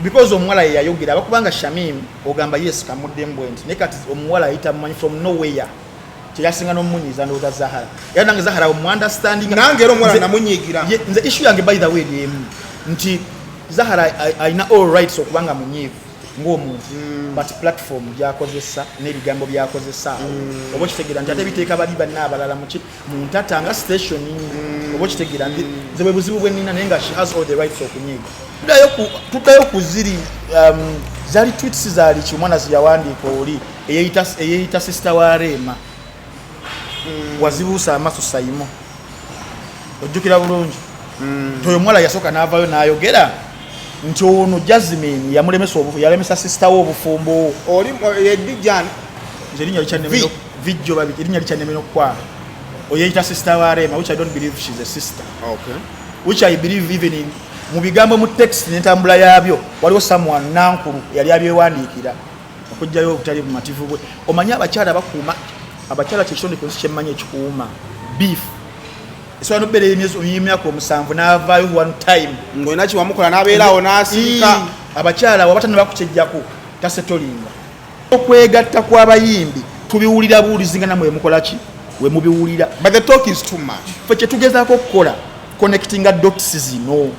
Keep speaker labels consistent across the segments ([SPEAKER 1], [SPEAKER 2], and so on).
[SPEAKER 1] Because omuwala ye yayogera, abakubanga Shamim ogamba yes, kamuddemu bwe nti, naye kati omuwala ayita mumanyi from nowhere, kyeyasinga n'omumunyiiza. Ndowooza Zahara era nange Zahara omuunderstanding.
[SPEAKER 2] Nange era omuwala namunyiigira.
[SPEAKER 1] Nze issue yange, by the way, eri emu nti Zahara alina all rights okubanga munyiivu ng'omuntu, but platform gyakozesa n'ebigambo byakozesa awo, oba okitegeera nti ate biteeka bali banna abalala muki mu ntata nga station, oba okitegeera nti nze bwe buzibu bwe nnina, naye nga she has all the rights okunyiiga. Tuddayo ku ziri zaali tweets, zaali ki omwana ziyawandiika oli eyeyita sister wa Rema. Wazibuusa amaaso Saimo, ojjukira bulungi nti oyo omuwala yasooka n'avaayo n'ayogera nti ono Jasmine yamulemesa yalemesa sister we obufumbo.
[SPEAKER 2] Oli yedijan.
[SPEAKER 1] Nze erinnya likyannemera, vijjo babi, erinnya likyannemera okukwala. Oyeyita sister wa Rema, which I don't believe she's a sister, which I believe even in mu bigambo, mu text n'entambula yaabyo, waliwo someone nankulu yali abyewandiikira okugjayo obutali bumativu bwe. Omanyi abakyala bakuuma, abakyala kyekitonde ku nsi kyemmanyi ekikuuma beef. Esobola nobeera emyaka 7 n'avaayo one time.
[SPEAKER 2] Ng'olina kiwamukola n'abeeraawo n'asiika.
[SPEAKER 1] Ii, abakyala waba tanaba kukyejjako tasetolinga. Okwegatta kw'abayimbi tubiwulira buwulizi nga namwe mukola ki we mubiwulira.
[SPEAKER 2] But the talk is too much.
[SPEAKER 1] Ffe kyetugezaako okukola, connectinga dots zino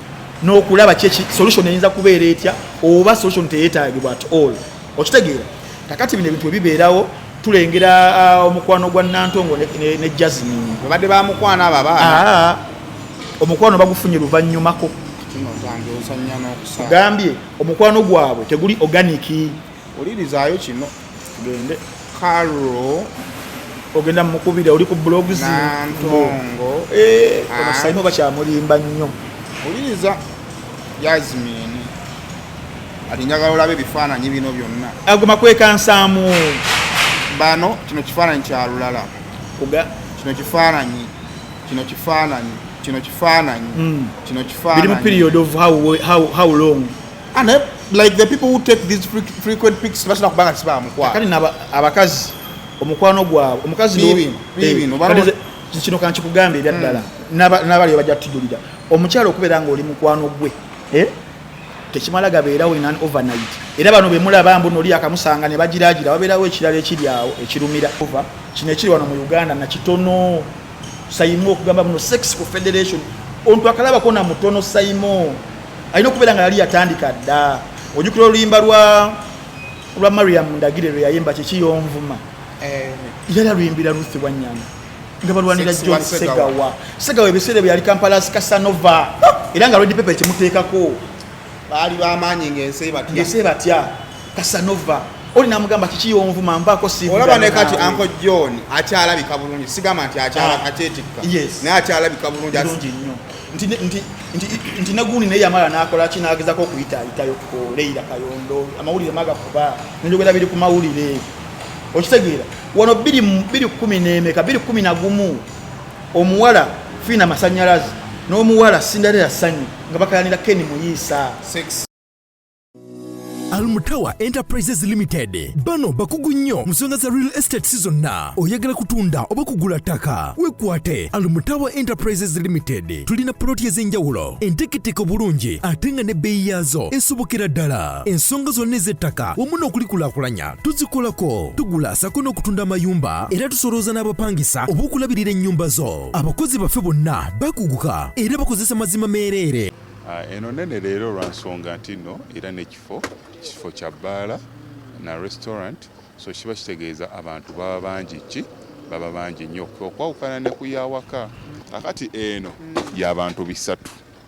[SPEAKER 1] n'okulaba kyeki solution eyinza kubeera etya, oba solution teyeetaagibwa at all. Okitegeera? Kakati bino ebintu ebibeerawo, tulengera omukwano gwa Nantongo ne Jasmine.
[SPEAKER 2] Babadde bamukwana abo abaana.
[SPEAKER 1] Ah, omukwano bagufunye luvannyumako.
[SPEAKER 2] Kino ntange osanya n'okusaa.
[SPEAKER 1] Gambye omukwano gwabwe teguli organic.
[SPEAKER 2] Olirizaayo kino.
[SPEAKER 1] Tugende.
[SPEAKER 2] Caro.
[SPEAKER 1] Ogenda mukubira oli ku blogs.
[SPEAKER 2] Nantongo.
[SPEAKER 1] Eh,
[SPEAKER 2] Ah.
[SPEAKER 1] ono Saimo bakyamulimba nnyo.
[SPEAKER 2] Oliriza Jasmine ati njagala olabe ebifaananyi bino byonna.
[SPEAKER 1] Aguma kwekansaamu.
[SPEAKER 2] Bano, kino kifaananyi kya lulala.
[SPEAKER 1] Kuga.
[SPEAKER 2] Kino kifaananyi, kino kifaananyi, kino kifaananyi, kino
[SPEAKER 1] Biri mu
[SPEAKER 2] kifaananyi.
[SPEAKER 1] Period of how long?
[SPEAKER 2] And like the people who take these frequent pics basina kubanga sibamukwano.
[SPEAKER 1] Kati abakazi omukwano gwabwe omukazi
[SPEAKER 2] Biibino, biibino,
[SPEAKER 1] Eh,
[SPEAKER 2] bano-
[SPEAKER 1] kati kino kankikugambe ebyaddala. N'abali bajja tujulira, omukyala okubeera ng'oli mukwano gwe, eh, tekimala gabeerawo in an overnight. Era bano bemulaba mbu noli akamusanga ne bagiragira, wabeerawo ekirala ekiri awo ekirumira. Over kino ekiri wano mu Uganda nakitono Saimo okugamba buno sex ku federation, omuntu akalabako na mutono. Saimo alina okubeera nga yali yatandika dda. Ojjukira oluyimba lwa Mariam Ndagire lwe yayimba, kiki yonvuma? Yali aluyimbira Ruth Wanyana nga balwanira
[SPEAKER 2] Sex
[SPEAKER 1] John
[SPEAKER 2] wa Segawa.
[SPEAKER 1] Segawa. Segawa ebiseera bye yali Kampala Casanova, era nga Red Pepper ekimuteekako.
[SPEAKER 2] Baali bamaanyi ng'ensi batya.
[SPEAKER 1] Ngese batya Casanova, oli namugamba kiki yonvuma, nvaako.
[SPEAKER 2] Olaba ne kati Uncle John akyalabika bulungi, sigamba nti akyala
[SPEAKER 1] Ah.
[SPEAKER 2] akyetikka, naye akyalabika bulungi.
[SPEAKER 1] Bulungi nnyo nti negundi naye yamala n'akola ki, n'agezako okuyitaayitayo ku Leira Kayondo. Amawulire magakuba nenjogera biri ku mawulire. Okitegeera? Wano bbiri kumi n'emeka, 2011, omuwala Fiina Masanyalaze n'omuwala Cinderella Sanyu nga bakayanira Ken Muyiisa.
[SPEAKER 2] Sex.
[SPEAKER 3] Almutawa Enterprises Limited, bano bakugu nnyo mu nsonga za real estate zonna. Oyagala kutunda oba kugula ttaka, wekwate Almutawa Enterprises Limited. Tulina poloti ez'enjawulo enteeketeke obulungi ate nga n'ebbeeyi yaazo esobokera ddala. Ensonga zonna ez'ettaka wamu n'okulikulaakulanya tuzikolako. Tugula sako n'okutunda amayumba, era tusolooza n'abapangisa oba okulabirira ennyumba zo. Abakozi baffe bonna bakuguka era bakozesa mazima meereere.
[SPEAKER 4] Ah, eno nene leero olwansonga nti nno era n'ekifo kifo kya bbaala na restaurant, so kiba kitegeeza abantu baba bangi, ki baba bangi nnyo okwawukana ne ku yawaka. Kakati eno y'abantu 300.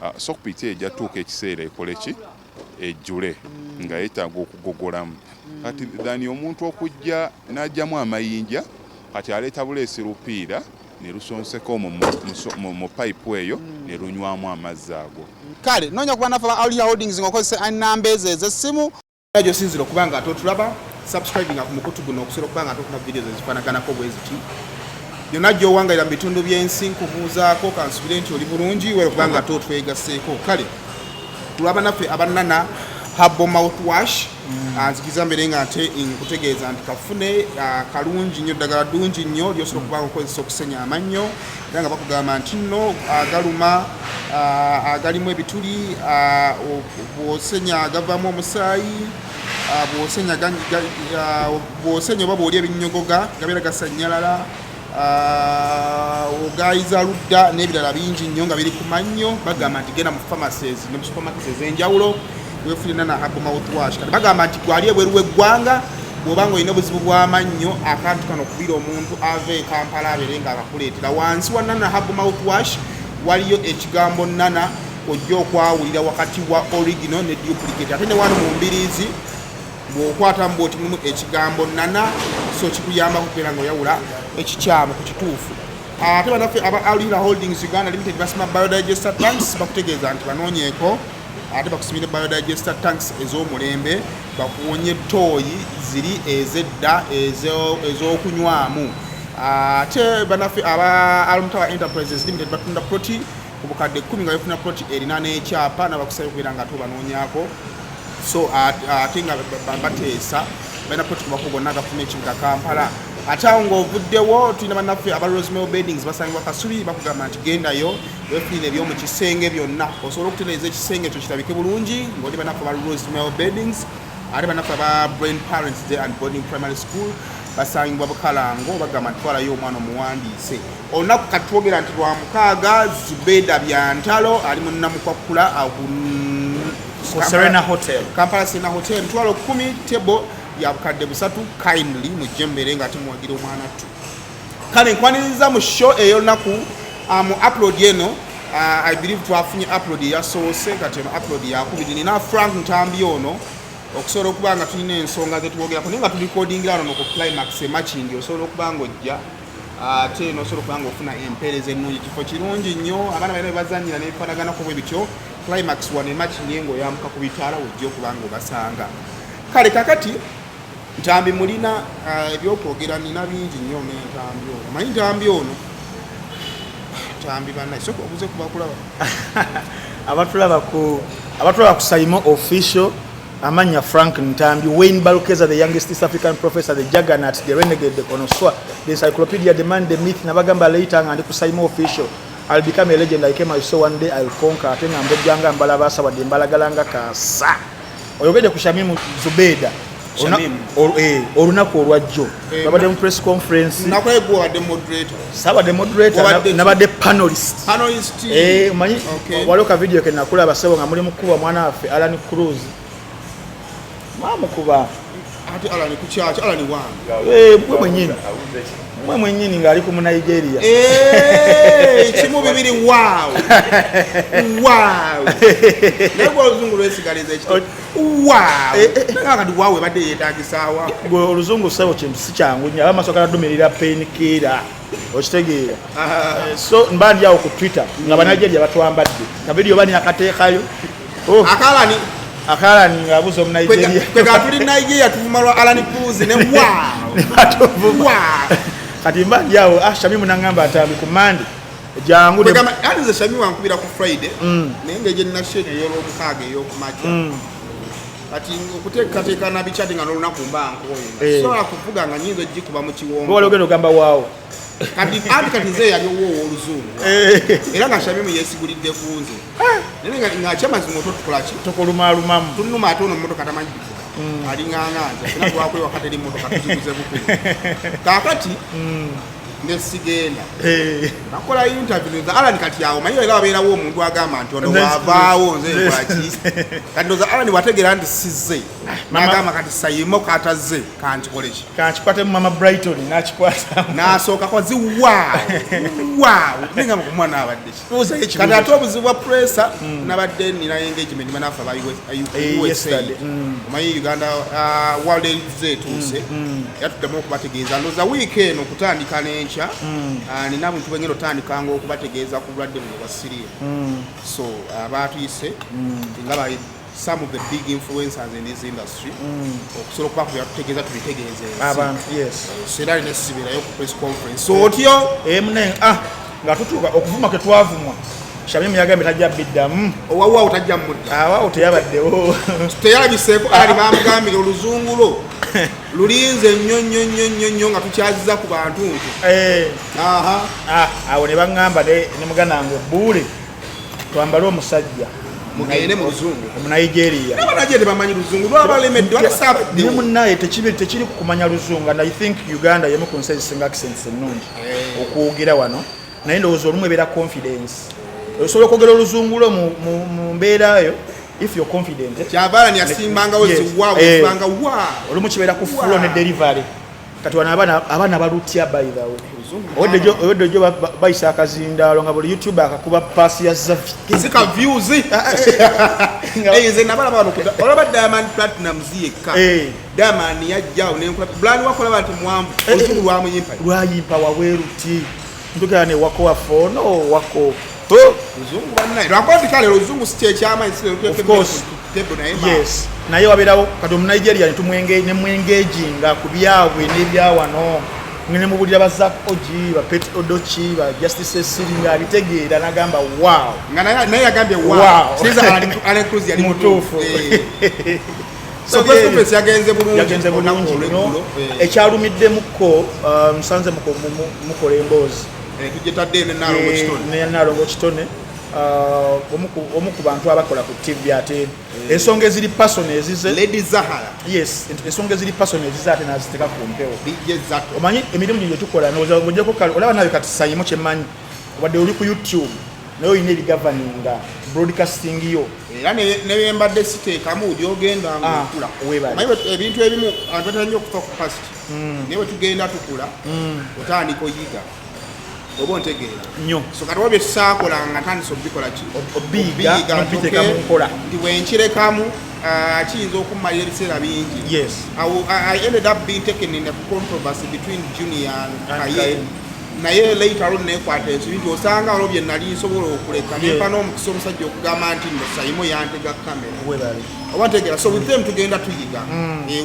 [SPEAKER 4] Ah, soak pit ejja tuuka ekiseera ekole ki, ejjule nga yeetaaga okugogolamu. Kati thani omuntu okujja n'ajjamu amayinja, kati aleeta buleesi lupiira ne lusonseka omwo mu pipe eyo ne lunywamu amazzi ago.
[SPEAKER 2] Kale noonya kuba naffe aba Aulia Holdings ng'okozesa enamba ezo ez'essimu gyosinzira okuba nga ate otulaba. Subscribinga ku mukutu guno okusobola okuba nga ate ofuna videos ezifaanaganako bwe ziti byonna gy'owangalira mu bitundu by'ensi. Nkubuuzaako, kansubire nti oli bulungi, wera okuba nga ate otwegaseeko. Kale tulaba naffe abanana. Herbal mouthwash. Nzikiriza mbeere nga ate nkutegeeza nti kafune, kalungi nnyo, ddagala ddungi nnyo lyosobola okuba nga okozesa okusenya amannyo, era nga bakugamba nti nno agaluma, agalimu ebituli, bw'osenya agavaamu omusaayi, bw'osenya bw'osenya oba bw'olya ebinnyogoga gabeera gasannyalala, ogayiza ludda n'ebirala bingi nnyo nga biri ku mannyo. Bagamba nti genda mu pharmacies ne mu supermarkets ez'enjawulo wefunire Nana Herbal mouthwash. Kati bagamba nti gwali ebweru w'eggwanga, bw'oba nga olina obuzibu bw'amannyo, akantu kano kubira omuntu ava e Kampala abeere nga akakuleetera. Wansi wa Nana Herbal mouthwash waliyo ekigambo Nana, ojja okwawulira wakati wa original ne duplicate. Ate ne wano mu mbiriizi bw'okwatamu bw'oti mulimu ekigambo Nana, so kikuyambako okubeera nga oyawula ekikyamu ku kituufu. Ate banaffe aba Alira Holdings Uganda Limited basima biodigester tanks, bakutegeeza nti banoonyeeko ate bakusimire biodigester tanks ez'omulembe, bakuwonye tooyi ziri ez'edda ez'okunywamu. Ate banaffe aba Almutawa Enterprises Limited batunda ploti ku bukadde 10 nga befuna ploti erina n'ekyapa, nabakusaba okubeera nga ate obanoonyaako. So ate nga bateesa, balina ploti ku makubo gonna agafuna ekibuga Kampala. Ate awo ng'ovuddewo, tulina bannaffe aba Rosemary Beddings, basangibwa Kasubi. Bakugamba nti gendayo weefunire ebyomu kisenge byonna osobola okutereeza ekisenge kyo kirabike bulungi ng'oli bannaffe aba Rosemary Beddings. Ate bannaffe aba Brain Parents Day and Boarding Primary School basangibwa Bukalango, bagamba nti twalayo omwana omuwandiise. Olunaku kati twogera nti lwa mukaaga, Zubeda Byantalo ali mu Namukwakula
[SPEAKER 1] ku Serena Hotel.
[SPEAKER 2] Kampala Serena Hotel, 100,000, table ya 3000. Kindly mujje mbeere nga temuwagira omwana ttu. Kale nkwaniriza mu show ey'olunaku, mu upload eno. I believe twafunye upload eyasoose, kati eno upload yakubiri. Nina Frank Ntambi ono okusobola okuba nga tulina ensonga zetwogerako, naye nga tulikodingira wano ku Climax emakindi. Osobola okuba nga ojja ate nosobola okuba nga ofuna empeereza ennungi. Kifo kirungi nnyo, abaana balina bebazanyira nebifaanaganako bwe bityo. Climax wano emakindi ngaoyambuka ku bitaala, wojja okuba nga obasanga. Kale kakati Ntambi mulina ebyokwogera, nina bingi nnyo n'Entambi ono. Manyi Ntambi ono, Ntambi bannaye, soka obuze kubakulaba.
[SPEAKER 1] Abatulaba ku Saimo Official, amanya Frank Ntambi Wayne Balukeza, the youngest East African professor, the juggernaut, the renegade, the connoisseur, the encyclopedia, the man, the myth. Nabagamba later nga ndi ku Saimo Official, I'll become a legend. I came, I saw, one day I'll conquer. Ate nga mbojjanga mbalabasa wadde mbalagalanga kasa. Oyogedde ku Shamimu Zubeda.
[SPEAKER 2] Shamimu.
[SPEAKER 1] Olunaku olwajjo
[SPEAKER 2] Eh,
[SPEAKER 1] babadde mu press conference.
[SPEAKER 2] Nakwegwa wadde moderator.
[SPEAKER 1] Saabadde moderator.
[SPEAKER 2] Wabadde ki?
[SPEAKER 1] Nabadde panelist.
[SPEAKER 2] Panelist.
[SPEAKER 1] Eh, omanyi
[SPEAKER 2] Okay.
[SPEAKER 1] waliwo ka video ke nakulaba, sebo, nga muli mukuba mwana waffe Alan Cruz, mwamukuba.
[SPEAKER 2] Ate Alan kukyaki? Alan wange.
[SPEAKER 1] Eh, mwe mwennyini, mwe mwennyini ng'ali ku mu Nigeria.
[SPEAKER 2] Eh, kimu bibiri, wow wow, naye gwe oluzungu lwesigaliza ekito wow. Naye kati wow ebadde yeetagisaawa.
[SPEAKER 1] Gwe oluzungu, sebo, kintu si kyangu nnyo. Abamaaso kaladumirira painkiller, okitegeera? So mba ndi awo ku Twitter nga Banigeria batwambadde ka video bani akateekayo. Oh,
[SPEAKER 2] akalani.
[SPEAKER 1] Akalani ng'abuuza Omunigeria.
[SPEAKER 2] Kwega tuli Nigeria, tuvuma lwa Alan Cruz ne wow.
[SPEAKER 1] Batuvuma.
[SPEAKER 2] Wow.
[SPEAKER 1] Kati mba ndi awo, ah, Shamimu nangamba, "Ntambi, ku Mande jangu ne-"
[SPEAKER 2] Kwegamba ati nze Shami wankubira ku Friday, naye nga egyenashe ey'olwomukaaga ey'okumakya. Kati okuteekateeka nabikyati nga n'olunaku mba nkooye, sobola kuvuga nga nyinza ogikuba mu
[SPEAKER 1] Gwe
[SPEAKER 2] kiwongo.
[SPEAKER 1] Wali ogenda ogamba waawo.
[SPEAKER 2] Kati anti kati nze yali owo ow'oluzungu, era nga Shamimu yeesigulidde ku nze, naye nga kyamazima otwo tukolaki?
[SPEAKER 1] Tukulumalumamu.
[SPEAKER 2] Tunuma. Ate ono mmotoka tamanyi givuga, alinganga nze, fena twakwewaka, teri mmotoka, tuziguze bukulu. Kaakati nesigenda nakola interview nze Alan. Kati awo manyi era wabeerawo omuntu agamba nti ono waavaawo, nze lwaki? Kati ndoza Alan wategeera nti sizze, nagamba kati Sayimo katazze, kankikoleki?
[SPEAKER 1] Kankikwatemu mama Brighton nakikwatamu.
[SPEAKER 2] N'asookako zi wow wow, naye nga kumwana abadde ki? Kati ate obuzibu bwa pressure, nabadde nina engagement banafe aba USA.
[SPEAKER 1] Yesterday.
[SPEAKER 2] Omanyi Uganda, World AIDS etuuse, era tuddamu okubategeeza ndowooza wiiki eno okutandika n'enkya. Nina buntu bwengenda otandikanga okubategeeza ku bulwadde buno bwa siriimu. So abatuyise nga ba some of the big influencers in this industry okusobola okubakubira tutegeeza, tubitegeeze ensi.
[SPEAKER 1] Abantu, yes.
[SPEAKER 2] So era alina esibirayo ku press conference, so otyo.
[SPEAKER 1] Mune, ah, nga tutuuka okuvuma ke twavumwa. Shamimu yagambye tajja biddamu.
[SPEAKER 2] Owawaawo tajja mudda.
[SPEAKER 1] Awaawo teyabaddewo.
[SPEAKER 2] Teyalabiseeko, ali bamugambire oluzungu lwo lulinze nnyo nnyo nnyo nnyo nnyo nga tukyaziza ku bantu nti aha.
[SPEAKER 1] Ah, awo ne baŋŋamba ne muganda wange Buule twambale omusajja
[SPEAKER 2] mugende mu luzungu.
[SPEAKER 1] Omunigeria.
[SPEAKER 2] N'abanaje tebamanyi luzungu, lwabalemedde
[SPEAKER 1] Ne
[SPEAKER 2] walasaabaddewo.
[SPEAKER 1] Munnaye tekiri kumanya luzungu, and I think Uganda yemu ku nsi ezisinga accents ennungi okwogera wano, naye ndowooza olumu ebeera confidence. Osobola okwogera oluzungu lwo mu mbeera yo if you're confident.
[SPEAKER 2] Kyavaala yasimbangawo. Ziwaawo. Yasibanga wa.
[SPEAKER 1] Olumu kibeera ku flow ne delivery. Kati wano abaana balutya, by the way.
[SPEAKER 2] Oluzungu.
[SPEAKER 1] Obwedde jo bayisa akazindaalo nga buli YouTube akakuba paasi ya Zavi.
[SPEAKER 2] Sika views. Nze nabalaba wano olaba Diamond Platnumz yekka. Diamond yajjawo nenkola bulani wakolaba nti muwanvu, oluzungu lwamuyimpa.
[SPEAKER 1] Lwayimpa wabweru ti ntukera ne wako waffe ono wako.
[SPEAKER 2] Luzungu bannaye, lwakuba nti kale oluzungu si kyekyamaanyi.
[SPEAKER 1] Of course.
[SPEAKER 2] Table naye
[SPEAKER 1] Yes, naye wabeerawo kati omunigeria nemwengaginga ku byabwe n'ebyawano, nemubulira ba Zack Ogi, ba Pet Odochi, ba Justice Esiri, nga abitegeera nagamba wow.
[SPEAKER 2] Nga naye yagambye
[SPEAKER 1] Wow.
[SPEAKER 2] wow. Sinza Allen Cruz yali
[SPEAKER 1] mutuufu.
[SPEAKER 2] So press conference yagenze bulungi.
[SPEAKER 1] Yagenze
[SPEAKER 2] olunaku
[SPEAKER 1] bulungi nnyo.
[SPEAKER 2] olw'eggulo.
[SPEAKER 1] Ekyalumiddemukko, musanze mukola emboozi.
[SPEAKER 2] Tugyetaddeyo ne Nalongo Kitone.
[SPEAKER 1] Ne Nalongo Kitone, omu ku bantu abakola ku TV, ate ensonga eziri personal ezize.
[SPEAKER 2] Lady Zahara.
[SPEAKER 1] Yes, ensonga eziri personal ezize ate naziteeka ku mpewo.
[SPEAKER 2] DJ Zato.
[SPEAKER 1] Omanyi emirimu gino gyetukola, ndowooza ng'ogyeko kale olaba nawe kati Saimo kyemmanyi wadde oli ku YouTube, naye olina ebigoverninga broadcasting yo.
[SPEAKER 2] Era ne byembadde siteekamu gyogenda
[SPEAKER 1] Ah,
[SPEAKER 2] ngaokula.
[SPEAKER 1] weebale.
[SPEAKER 2] Omanyi ebintu ebimu abantu batera nnyo okufa ku past, naye bwe tugenda tukula otandika oyiga oba ontegeera.
[SPEAKER 1] Nnyo.
[SPEAKER 2] So kati oba byetusaakola nga tandisa obikola ki?
[SPEAKER 1] Obiyiga,
[SPEAKER 2] Obiyiga,
[SPEAKER 1] n'obiteeka
[SPEAKER 2] nti
[SPEAKER 1] mu nkola.
[SPEAKER 2] Nti bwenkirekamu, kiyinza okummalira ebiseera bingi. I ended up being taken in a controversy between Junior and
[SPEAKER 1] And
[SPEAKER 2] Kaye.
[SPEAKER 1] Kaye.
[SPEAKER 2] Naye later on nekwata ensobi nti osanga waliwo bye nali nsobola okuleka, nempa n'omukisa omusajja okugamba nti nno Saimo yantega kamera.
[SPEAKER 1] Weebale.
[SPEAKER 2] Oba ntegeera? So with them tugenda tuyiga.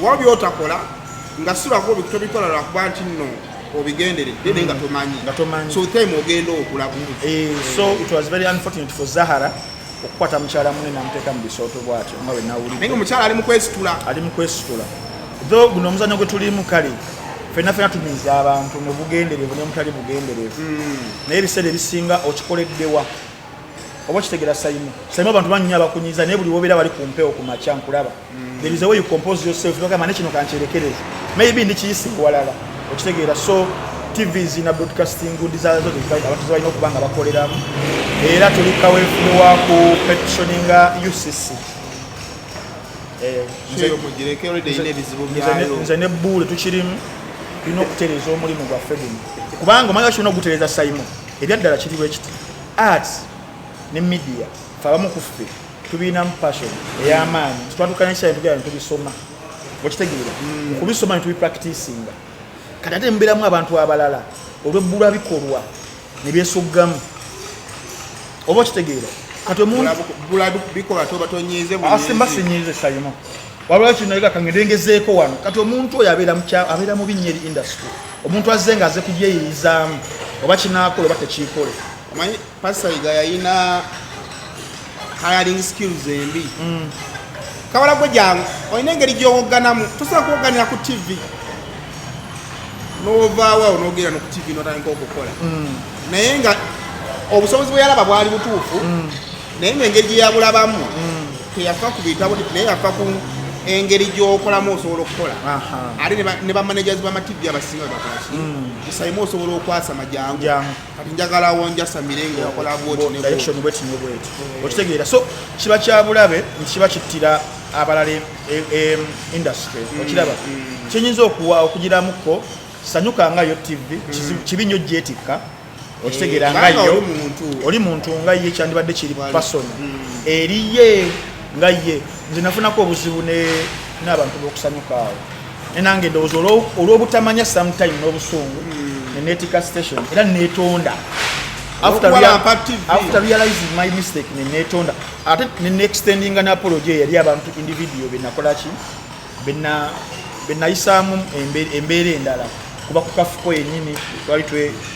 [SPEAKER 2] Waliwo byotakola nga sirwako tobikola lwakuba nti nno obigenderedde, naye nga tomanyi.
[SPEAKER 1] Nga tomanyi.
[SPEAKER 2] So with time ogenda okula.
[SPEAKER 1] So it was very unfortunate for Zahara okukwata mukyala munne namuteeka mu bisooto bw'atyo nga bwe
[SPEAKER 2] Naye
[SPEAKER 1] nawulidde.
[SPEAKER 2] nga omukyala ali mu kwesitula.
[SPEAKER 1] Ali mu kwesitula, though guno omuzannyo gwe tulimu kale fenna fenna tunyiza abantu mu bugenderevu ne mutali bugenderevu, naye ebiseera ebisinga okikoleddewa oba kitegeera. Saimu, Saimu, abantu bangi nnyo abakunyiza, naye buli wobeera bali ku mpewo ku makya nkulaba. There is a way you compose yourself, nogamba ne kino kankyerekereze, maybe ndikiyise ewalala, okitegeera? So TV zina broadcasting good zaazo abantu zebalina okuba nga bakoleramu, era tuli kaweefube wa ku petitioninga UCC.
[SPEAKER 2] Eyo mugireke, already erina ebizibu byayo.
[SPEAKER 1] Nze ne Buule tukirimu, tulina okutereeza omulimu gwaffe guno, kubanga omanyi kirina ogutereeza. Saimo, ebyaddala kiri bwe kiti: arts ne media, fe abamu ku ffe tubirinamu passion ey'amaanyi, twatuuka nekisae tugenda netubisoma, okitegeera? Kubisoma netubipracticinga. Kati ate mubeeramu abantu abalala olw'ebbulwa bikolwa ne byesoggamu, oba okitegeera? Kati omuntu
[SPEAKER 2] Bula bikola toba tonyiize.
[SPEAKER 1] Asimba sinyiize, Saimo, wabula kino kange ngezeeko wano. Kati omuntu oyo abeera abeera mubi nnyo eri industry. Omuntu azze nga azze kugyeyiyizaamu oba kinaakola oba tekiikole.
[SPEAKER 2] Omanyi Pasaiga yalina hiring skills embi. Kawala gwe jangu, olina engeri gyowogganamu, tosobola kuwogganira ku TV novaawo awo nogenda no ku TV notandika okukola, naye nga obusobozi bwe yalaba bwali butuufu, naye nga engeri gye yabulabamu teyafa ku bitabo, naye yafa ku engeri gyokolamu osobola okukola. Ate ne bamanagers bama TV abasinga bebakolaki, Saimo osobola okwasama, jangu.
[SPEAKER 1] Jangu.
[SPEAKER 2] Kati njagalawo njasamire nga okola bwoti ne bwoti.
[SPEAKER 1] Direction bweti ne bweti, okitegeera? So kiba kya bulabe nti kiba kittira abalala industry, okiraba? Kyenyinza okuwa okugiramuko sanyuka nga yo TV kibi nnyo gyetikka, okitegeera? Nga
[SPEAKER 2] Kubanga
[SPEAKER 1] yo
[SPEAKER 2] oli muntu.
[SPEAKER 1] Oli muntu nga ye, kyandibadde kiri
[SPEAKER 2] Wali.
[SPEAKER 1] personal eriye nga ye. Nze nafunako obuzibu n'abantu b'okusanyuka awo, ne nange ndowooza olw'obutamanya sometime n'obusungu ne neetika station era neetonda.
[SPEAKER 2] Olw'okuwalampa TV.
[SPEAKER 1] After realizing my mistake ne neetonda, ate ne neextendinga ne apology eyali abantu individual benakolaki, benayisaamu embeera endala kuba ku kafuko yennyini twali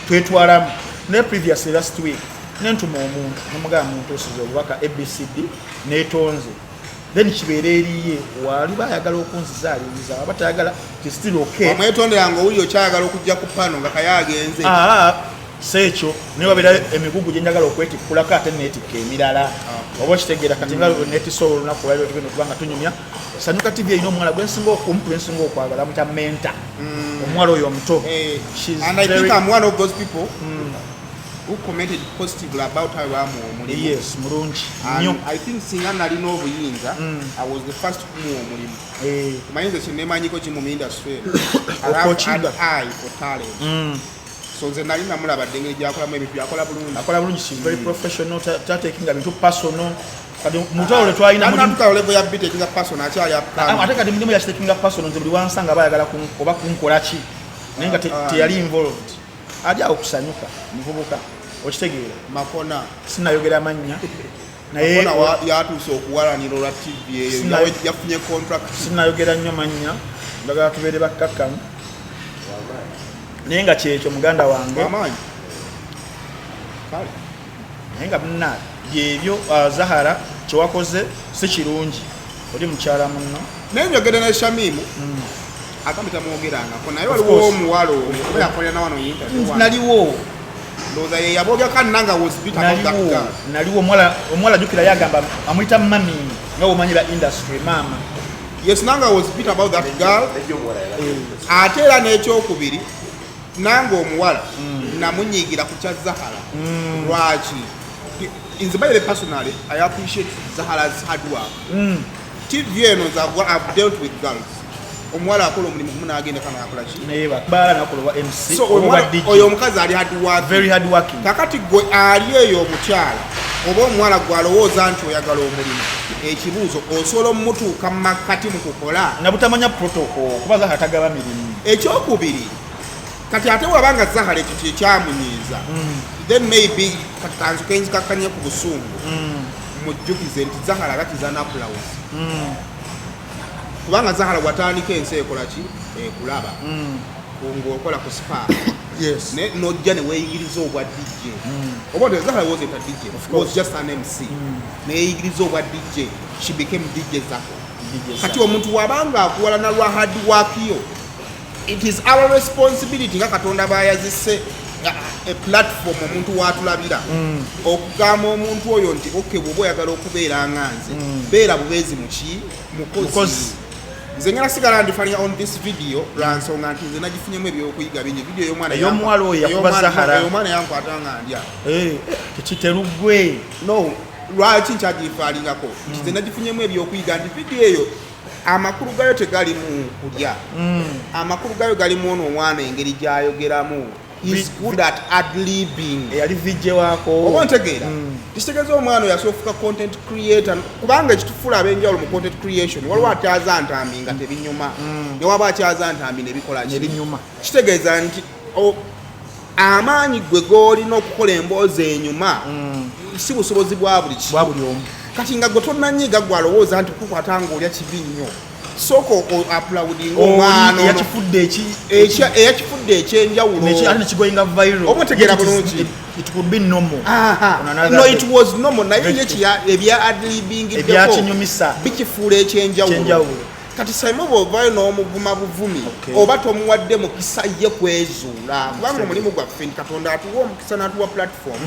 [SPEAKER 1] twetwalamu. Naye previously last week Nentuma omuntu nemugamba, "Muntuusize obubaka ABCD, netonze." Then kibeera eriye, waliba ayagala okunziza alinziza, aba tayagala, still okay.
[SPEAKER 2] Wamwetondera nga owuli okyayagala okujja ku pano nga kaye agenze.
[SPEAKER 1] Aa, si ekyo, naye wabeera emigugu gye njagala okwetikkulako, ate neetikka emirala, oba okitegeera? Kati nga netisa olunaku olwaliro tugenda okuba nga tunyumya, Sanyuka TV erina omuwala gwensinga okumpu, gwensinga okwagala, mutya Menta, omuwala oyo omuto. She's
[SPEAKER 2] And I
[SPEAKER 1] very
[SPEAKER 2] think I'm one of those people who commented positively about her bamuwa omulimu.
[SPEAKER 1] Yes, mulungi nnyo.
[SPEAKER 2] And I think singa nalina obuyinza, I was the first kumuwa omulimu. Omanyi nze kyenemanyiko kimu mu industry eno, I have an
[SPEAKER 1] Okokinga.
[SPEAKER 2] eye for talent. So nze nali namulaba dde engeri gyakolamu ebintu, byakola bulungi.
[SPEAKER 1] Akola bulungi, she's very professional, tatekinga bintu personal. Kati mutwalo twalina mulimu
[SPEAKER 2] Natuka level ya beat ekinga person akyali upcoming.
[SPEAKER 1] Ate kati mulimu yakitekinga personal. Nze buli wansanga aba ayagala oba kunkola ki, naye nga teyali involved. Ali awo kusanyuka, muvubuka, okitegeera?
[SPEAKER 2] Makona.
[SPEAKER 1] Sinayogera mannya, naye
[SPEAKER 2] Makona yatuuse okuwalanira olwa TV eyo. Yafunye contract.
[SPEAKER 1] Sinayogera nnyo mannya, njagala tubeere bakkakkamu, naye nga kyekyo, muganda wange.
[SPEAKER 2] Amaanyi kale.
[SPEAKER 1] Naye nga munna byebyo, Zahara, kyewakoze si kirungi, oli mukyala munno.
[SPEAKER 2] Naye njogedde ne Shamimu, agambe tamwogerangako, naye
[SPEAKER 1] Of
[SPEAKER 2] waliwo
[SPEAKER 1] course.
[SPEAKER 2] omuwala omu oba yakolera na wano interview wano.
[SPEAKER 1] Naliwo.
[SPEAKER 2] Ndowooza ye yaboogeka nanga was bitter about that
[SPEAKER 1] Naliwo.
[SPEAKER 2] girl.
[SPEAKER 1] Naliwo. Omuwala jjukira yagamba amuyita mami, nga bwomanyi ba industry, maama.
[SPEAKER 2] Yes, nanga was bitter about that girl. Ate era n'ekyokubiri, nange omuwala namunyiigira ku kya Zahara. Lwaki? Nze by the personally, I appreciate Zahara's hard work. TV eno nze I've dealt with girls, omuwala akola omulimu gumu n'agenda kana akola ki.
[SPEAKER 1] Naye baala nakola oba MC
[SPEAKER 2] So
[SPEAKER 1] oba DJ.
[SPEAKER 2] oyo omukazi ali hard work.
[SPEAKER 1] Very hard working.
[SPEAKER 2] Kakati gwe ali eyo omukyala oba omuwala gwe alowooza nti oyagala omulimu, ekibuuzo, osobola omutuuka mu makkati mu kukola?
[SPEAKER 1] Nabutamanya protocol, kuba Zahara tagaba mirimu.
[SPEAKER 2] Ekyokubiri, kati ate wabanga Zahara ekyo kyekyamunyiiza, then maybe kati kanzuke nzikakkanye ku busungu, mujjukize nti Zahara that is an applause, kubanga Zahara watandika ensi ekola ki, ekulaba ng'okola ku Spark. Nojja ne weeyigiriza obwa DJ, oba nti Zahara wasn't a DJ, was just an MC, neyeyigiriza obwa DJ, she became DJ Zako.
[SPEAKER 1] DJ.
[SPEAKER 2] Kati omuntu wabanga akuwalana lwa hard work yo, it is our responsibility nga Katonda bayazise a platform omuntu watulabira, okugamba omuntu oyo nti okay, bwoba oyagala okubeera nga nze, beera bubeezi muki, mukozi.
[SPEAKER 1] Mukozi.
[SPEAKER 2] Nze ngala sigala ndifalinga on this video lwa nsonga nti nze nagifunyemu ebyokuyiga bingi. Video ey'omwana
[SPEAKER 1] Ey'omuwala oyo yakuba Zahara.
[SPEAKER 2] Ey'omwana yankwata nga ndya.
[SPEAKER 1] Eh, tekiteruggwe.
[SPEAKER 2] No, lwaki nkyagifaalingako? Nti nze nagifunyemu ebyokuyiga nti vidiyo eyo amakulu gayo tegali mu kulya, amakulu gayo galimu ono omwana engeri gyayogeramu, is good at adlibbing.
[SPEAKER 1] Eyali VJ waako.
[SPEAKER 2] Oba ontegeera? Tikitegeeza omwana oyo asobola okufuuka content creator, kubanga ekitufuula ab'enjawulo mu content creation, waliwo atyaza ntambi nga tebinyuma, ne waba akyaza ntambi nebikola ki?
[SPEAKER 1] Nebinyuma.
[SPEAKER 2] Kitegeeza nti amaanyi gwe g'olina okukola emboozi enyuma si busobozi bwa buli kimu.
[SPEAKER 1] Bwa buli omu.
[SPEAKER 2] Kati nga gwe tonnanyiga, gwe alowooza nti kukwata ng'olya kibi nnyo, sooka applaudinga omwana ono.
[SPEAKER 1] Eyakifudde eki
[SPEAKER 2] Eyakifudde ekyenjawulo.
[SPEAKER 1] Ate nekigoyinga viral.
[SPEAKER 2] Oba otegeera
[SPEAKER 1] Yet
[SPEAKER 2] bulungi.
[SPEAKER 1] It could be normal.
[SPEAKER 2] Aha.
[SPEAKER 1] On another
[SPEAKER 2] No,
[SPEAKER 1] day.
[SPEAKER 2] it was normal, naye ye ebya adlibbingiddeko
[SPEAKER 1] Ebyakinyumisa.
[SPEAKER 2] bikifuula ekyenjawulo.
[SPEAKER 1] Ekyenjawulo.
[SPEAKER 2] Kati Saimo bw'ovaayo n'omuvuma buvumi, oba tomuwadde mukisa ye kwezuula, kubanga omulimu gwaffe nti Katonda atuwa omukisa n'atuwa platform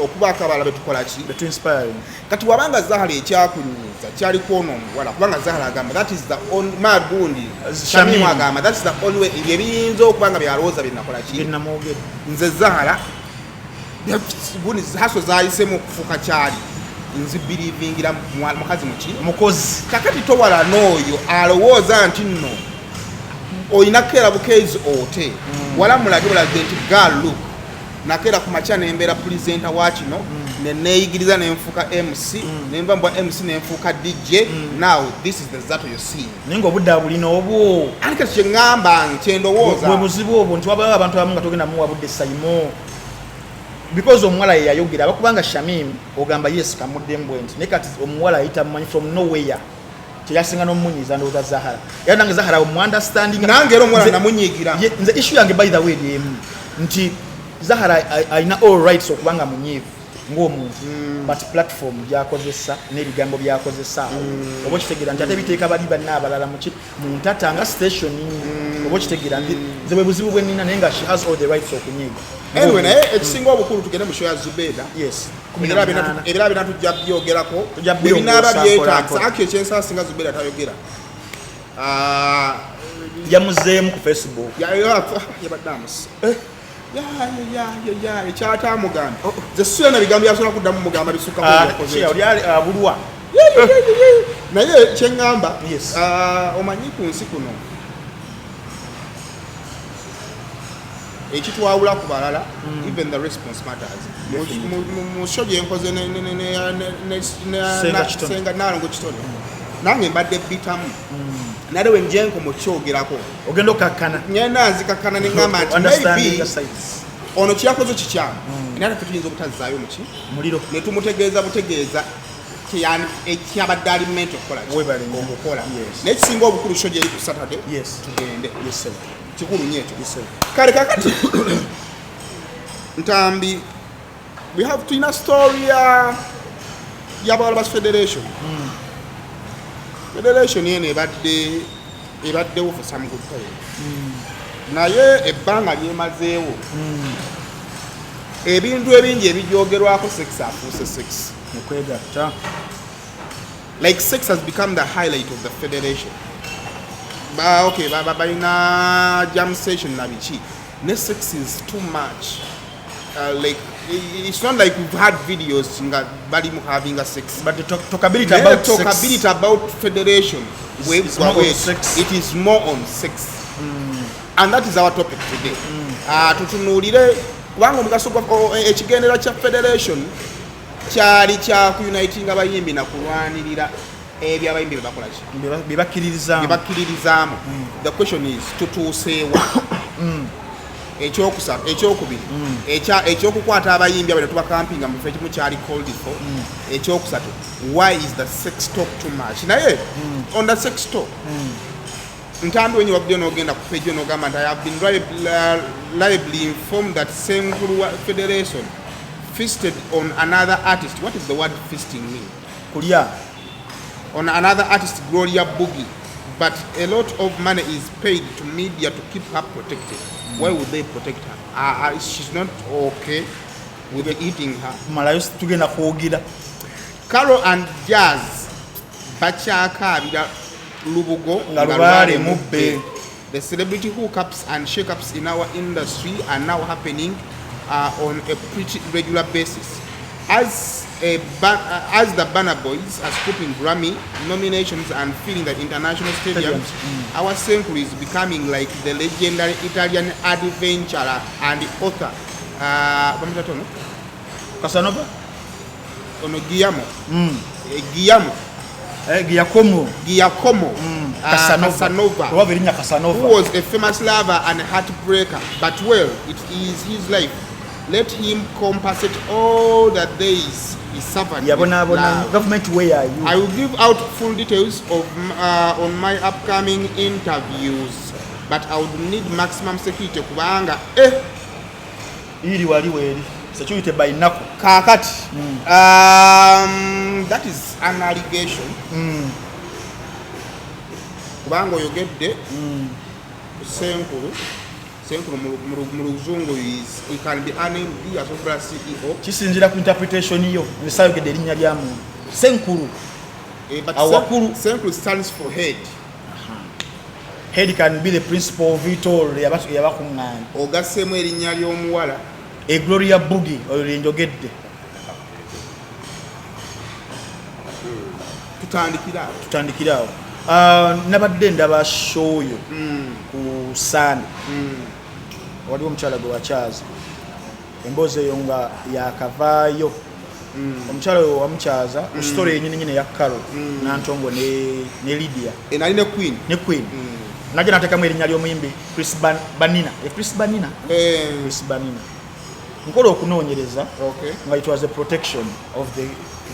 [SPEAKER 2] okubaako abalala betukola ki.
[SPEAKER 1] Betu inspiring.
[SPEAKER 2] Kati wabanga Zahara ekyakunyiiza kyali kwona omuwala, kubanga Zahara agamba that is the only magundi.
[SPEAKER 1] Shamimu.
[SPEAKER 2] Shamimu agamba that is the only way ebyo ebiyinza okuba nga byalowooza byenakola ki.
[SPEAKER 1] Byenamwogera.
[SPEAKER 2] Nze Zahara gundi haso zayisemu okufuuka kyali, nzibirivingira mukazi muki.
[SPEAKER 1] Mukozi.
[SPEAKER 2] Kakati towala n'oyo alowooza nti nno olina kukeera bukeezi ote wala, mulage bulage nti girl, look, nakeera ku makya nembeera presenter wa kino, neneeyigiriza nenfuuka MC, nenva mbwa MC nenfuuka DJ, now this is the Zato you see.
[SPEAKER 1] Naye ngaobudde abulina obwo.
[SPEAKER 2] Ani kati kyeŋŋamba kyendowooza.
[SPEAKER 1] Bwe buzibu obwo nti wabayo abantu abamu nga togenda muwa budde, Saimo, because omuwala ye yayogera, abakubanga Shamim ogamba yes, kamuddemu bwe nti, naye kati omuwala ayita mumanyi from nowhere, kyeyasinga n'omumunyiiza ndowooza Zahara. Era nange Zahara omuunderstanding.
[SPEAKER 2] Nange era omuwala namunyiigira.
[SPEAKER 1] Nze issue yange, by the way, eri emu nti Zahara alina all rights okubanga munyiivu. Ng'omuntu, but platform gyakozesa n'ebigambo byakozesa awo, oba okitegeera nti ate biteeka bali banna abalala muki mu ntata nga station, oba okitegeera nti nze bwe buzibu bwe nnina, naye nga she has all the rights okunyiiga.
[SPEAKER 2] Anyway, naye ekisinga obukulu, tugende mu show ya Zubeda.
[SPEAKER 1] Yes.
[SPEAKER 2] Ebirala byonna tujja byogerako
[SPEAKER 1] Tujja
[SPEAKER 2] bwe binaaba
[SPEAKER 1] byongosa
[SPEAKER 2] byetaagisa.
[SPEAKER 1] mpola mpola.
[SPEAKER 2] Actually, ekyensala singa Zubeda tayogera. Ah,
[SPEAKER 1] Yamuzeemu ku Facebook.
[SPEAKER 2] Yabadde amusa. Ya, ekyatamugamba nze sula na bigambo byasobola kuddamu mugamba bisukka.
[SPEAKER 1] Ah, oli abulwa.
[SPEAKER 2] Naye kyeŋŋamba,
[SPEAKER 1] Yes.
[SPEAKER 2] ah, omanyi ku nsi kuno ekitwawula ku balala, even the response matters. Mu show gyenkoze
[SPEAKER 1] Senga Kitone.
[SPEAKER 2] Senga Nalongo Kitone, nange mbadde bitamu, nale we njenkomo kyogerako,
[SPEAKER 1] Ogenda okakkana.
[SPEAKER 2] Ngenda nzikakkana neŋŋamba nti
[SPEAKER 1] Understanding
[SPEAKER 2] maybe
[SPEAKER 1] the sides.
[SPEAKER 2] ono kyakoze kikyamu, naye ate tuyinza obutazzaayo muki
[SPEAKER 1] Muliro.
[SPEAKER 2] ne tumutegeeza butegeeza ekyabadde ali meant okukola ki?
[SPEAKER 1] Webale nnyo.
[SPEAKER 2] Okukola.
[SPEAKER 1] Yes.
[SPEAKER 2] Naye kisinga obukulu, show gyeri ku Saturday,
[SPEAKER 1] Yes.
[SPEAKER 2] tugende.
[SPEAKER 1] Yes, sir.
[SPEAKER 2] Kikulu nnyo ekyo.
[SPEAKER 1] Yes, sir.
[SPEAKER 2] Kale kakati Ntambi, we have tulina story ya y'abawala ba federation. Federation eno ebaddewo for some good time, naye ebbanga lyemazeewo, ebintu ebingi ebigyogerwako, sex afuuse sex.
[SPEAKER 1] Okwegatta.
[SPEAKER 2] Like, sex has become the highlight of the federation. Ba okay, ba balina jam session na biki, ne sex is too much. Like, it's not like we've had videos nga bali mu having a sex.
[SPEAKER 1] But the talkability
[SPEAKER 2] Naye
[SPEAKER 1] about sex
[SPEAKER 2] talkability about federation
[SPEAKER 1] is more on sex.
[SPEAKER 2] It is more on sex, and that is our topic today. Ah, tutunuulire kubanga omugaso gwa ekigendererwa kya federation kyali kya kuunitinga abayimbi na kulwanirira ebyo abayimbi bye bakola ki?
[SPEAKER 1] Bye bakkiririzaamu.
[SPEAKER 2] Bye bakkiririzaamu. The question is, tutuuseewa? Ekyokusatu, ekyokubiri, ekyokukwata abayimbi abo ne tubakampinga mu kifo ekimu kyali called for. Ekyokusatu, why is the sex talk too much? Naye on the sex talk, Ntambi, wenyi wabuddeyo n'ogenda ku page yo n'ogamba nti, "I have been reliably informed that Senkulu wa federation feasted on another artist." What is the word "feasting" mean?
[SPEAKER 1] Kulya.
[SPEAKER 2] On another artist, Gloria Boogie, but a lot of money is paid to media to keep her protected. Why would they protect her? She's not okay with eating her.
[SPEAKER 1] Malayo tugenda kwogera.
[SPEAKER 2] Carol and Jazz bakyakaabira Lubugo
[SPEAKER 1] nga Lubaale mubbe.
[SPEAKER 2] The celebrity hookups and shakeups in our industry are now happening on a pretty regular basis. As the Banner Boys are scooping Grammy nominations and filling the international stadiums, our Senkulu is becoming like the legendary Italian adventurer and author. Bamuyita ono?
[SPEAKER 1] Casanova.
[SPEAKER 2] Ono Guillermo. Guillermo.
[SPEAKER 1] Giacomo.
[SPEAKER 2] Giacomo
[SPEAKER 1] Casanova.
[SPEAKER 2] Casanova.
[SPEAKER 1] Oba erinnya Casanova.
[SPEAKER 2] Who was a famous lover and heartbreaker. But well, it is his life. Let him compensate all the days he suffered with
[SPEAKER 1] Yabonaabona.
[SPEAKER 2] love.
[SPEAKER 1] Government, where are you?
[SPEAKER 2] I will give out full details on my upcoming interviews, but I would need maximum security kubanga
[SPEAKER 1] Iri wali weeri security by nnaku.
[SPEAKER 2] Kakati, that is an allegation, kubanga oyogedde Senkulu. Senkulu mu Luzungu is, it can be an MD asobola CEO.
[SPEAKER 1] Kisinziira ku interpretation yo. Nze saayogedde erinnya lya muntu Senkulu.
[SPEAKER 2] But
[SPEAKER 1] Awakulu.
[SPEAKER 2] Senkulu stands for head.
[SPEAKER 1] Head can be the principal of it all, yabakuŋŋaanya.
[SPEAKER 2] Ogasseemu erinnya ly'omuwala.
[SPEAKER 1] E Gloria Bugi oyo lyenjogedde.
[SPEAKER 2] Tutandikira awo.
[SPEAKER 1] Tutandikire awo. Ah, nabadde ndaba show yo ku Sande, waliwo omukyala gwe wakyaza, emboozi eyo nga yakavaayo. Omukyala oyo wamukyaza ku story yenyini nyini eya Caro Nantongo ne Lydia.
[SPEAKER 2] Nali ne Queen.
[SPEAKER 1] Ne Queen. Najja nateekamu erinnya ly'omuyimbi Chris Banina. Chris Banina. Chris Banina, nkola okunoonyereza nga it was a protection of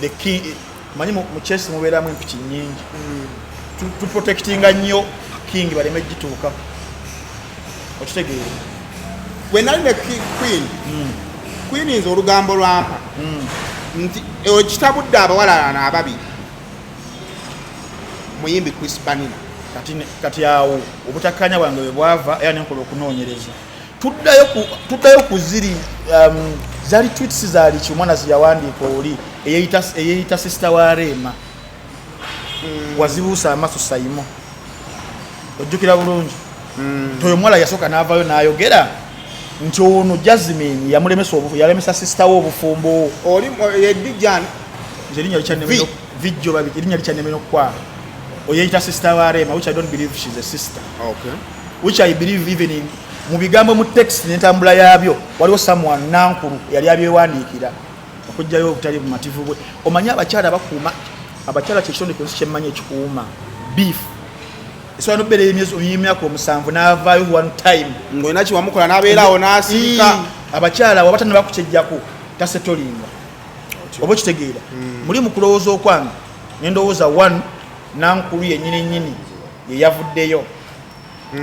[SPEAKER 1] the king. Manyi mu chess mubeeramu empiki nnyingi. Tuprotectinga nnyo king baleme gituuka, okitegeera?
[SPEAKER 2] When nali ne Queen, Queen, olugambo lwampa nti ekitabudde abawala bano ababiri muyimbi Chris Banina.
[SPEAKER 1] Kati awo obutakkanya bwange bwe bwava, era nenkola okunoonyereza. Tuddayo ku ziri zaali tweets, zaali ki omwana ziyawandiika oli eyeyita sister wa Rema. Wazibuusa amaaso sayimo, ojjukira bulungi nti oyo omuwala yasooka n'avaayo n'ayogera nti ono Jasmine yamulemesa yalemesa sister we obufumbo.
[SPEAKER 2] Oli yedijjan.
[SPEAKER 1] Nze erinnya likyannemera, vijjo babi, erinnya likyannemera okukwala. Oyeyita sister wa Rema, which I don't believe she's a sister, which I believe even in mu bigambo, mu text n'entambula yaabyo, waliwo someone nankulu yali abyewandiikira okugjayo obutali bumativu bwe. Omanyi abakyala bakuuma, abakyala kyekitonde ku nsi kyemmanyi ekikuuma beef. Esobola nokubeera emyaka 7 n'avaayo one time.
[SPEAKER 2] Ng'olina kiwamukola n'abeeraawo n'asiika.
[SPEAKER 1] Ii, abakyala waba tanaba kukyejjako tasetolinga, oba okitegeera? Muli mu kulowooza okwange nendowooza one, nankulu yennyini nnyini yeyavuddeyo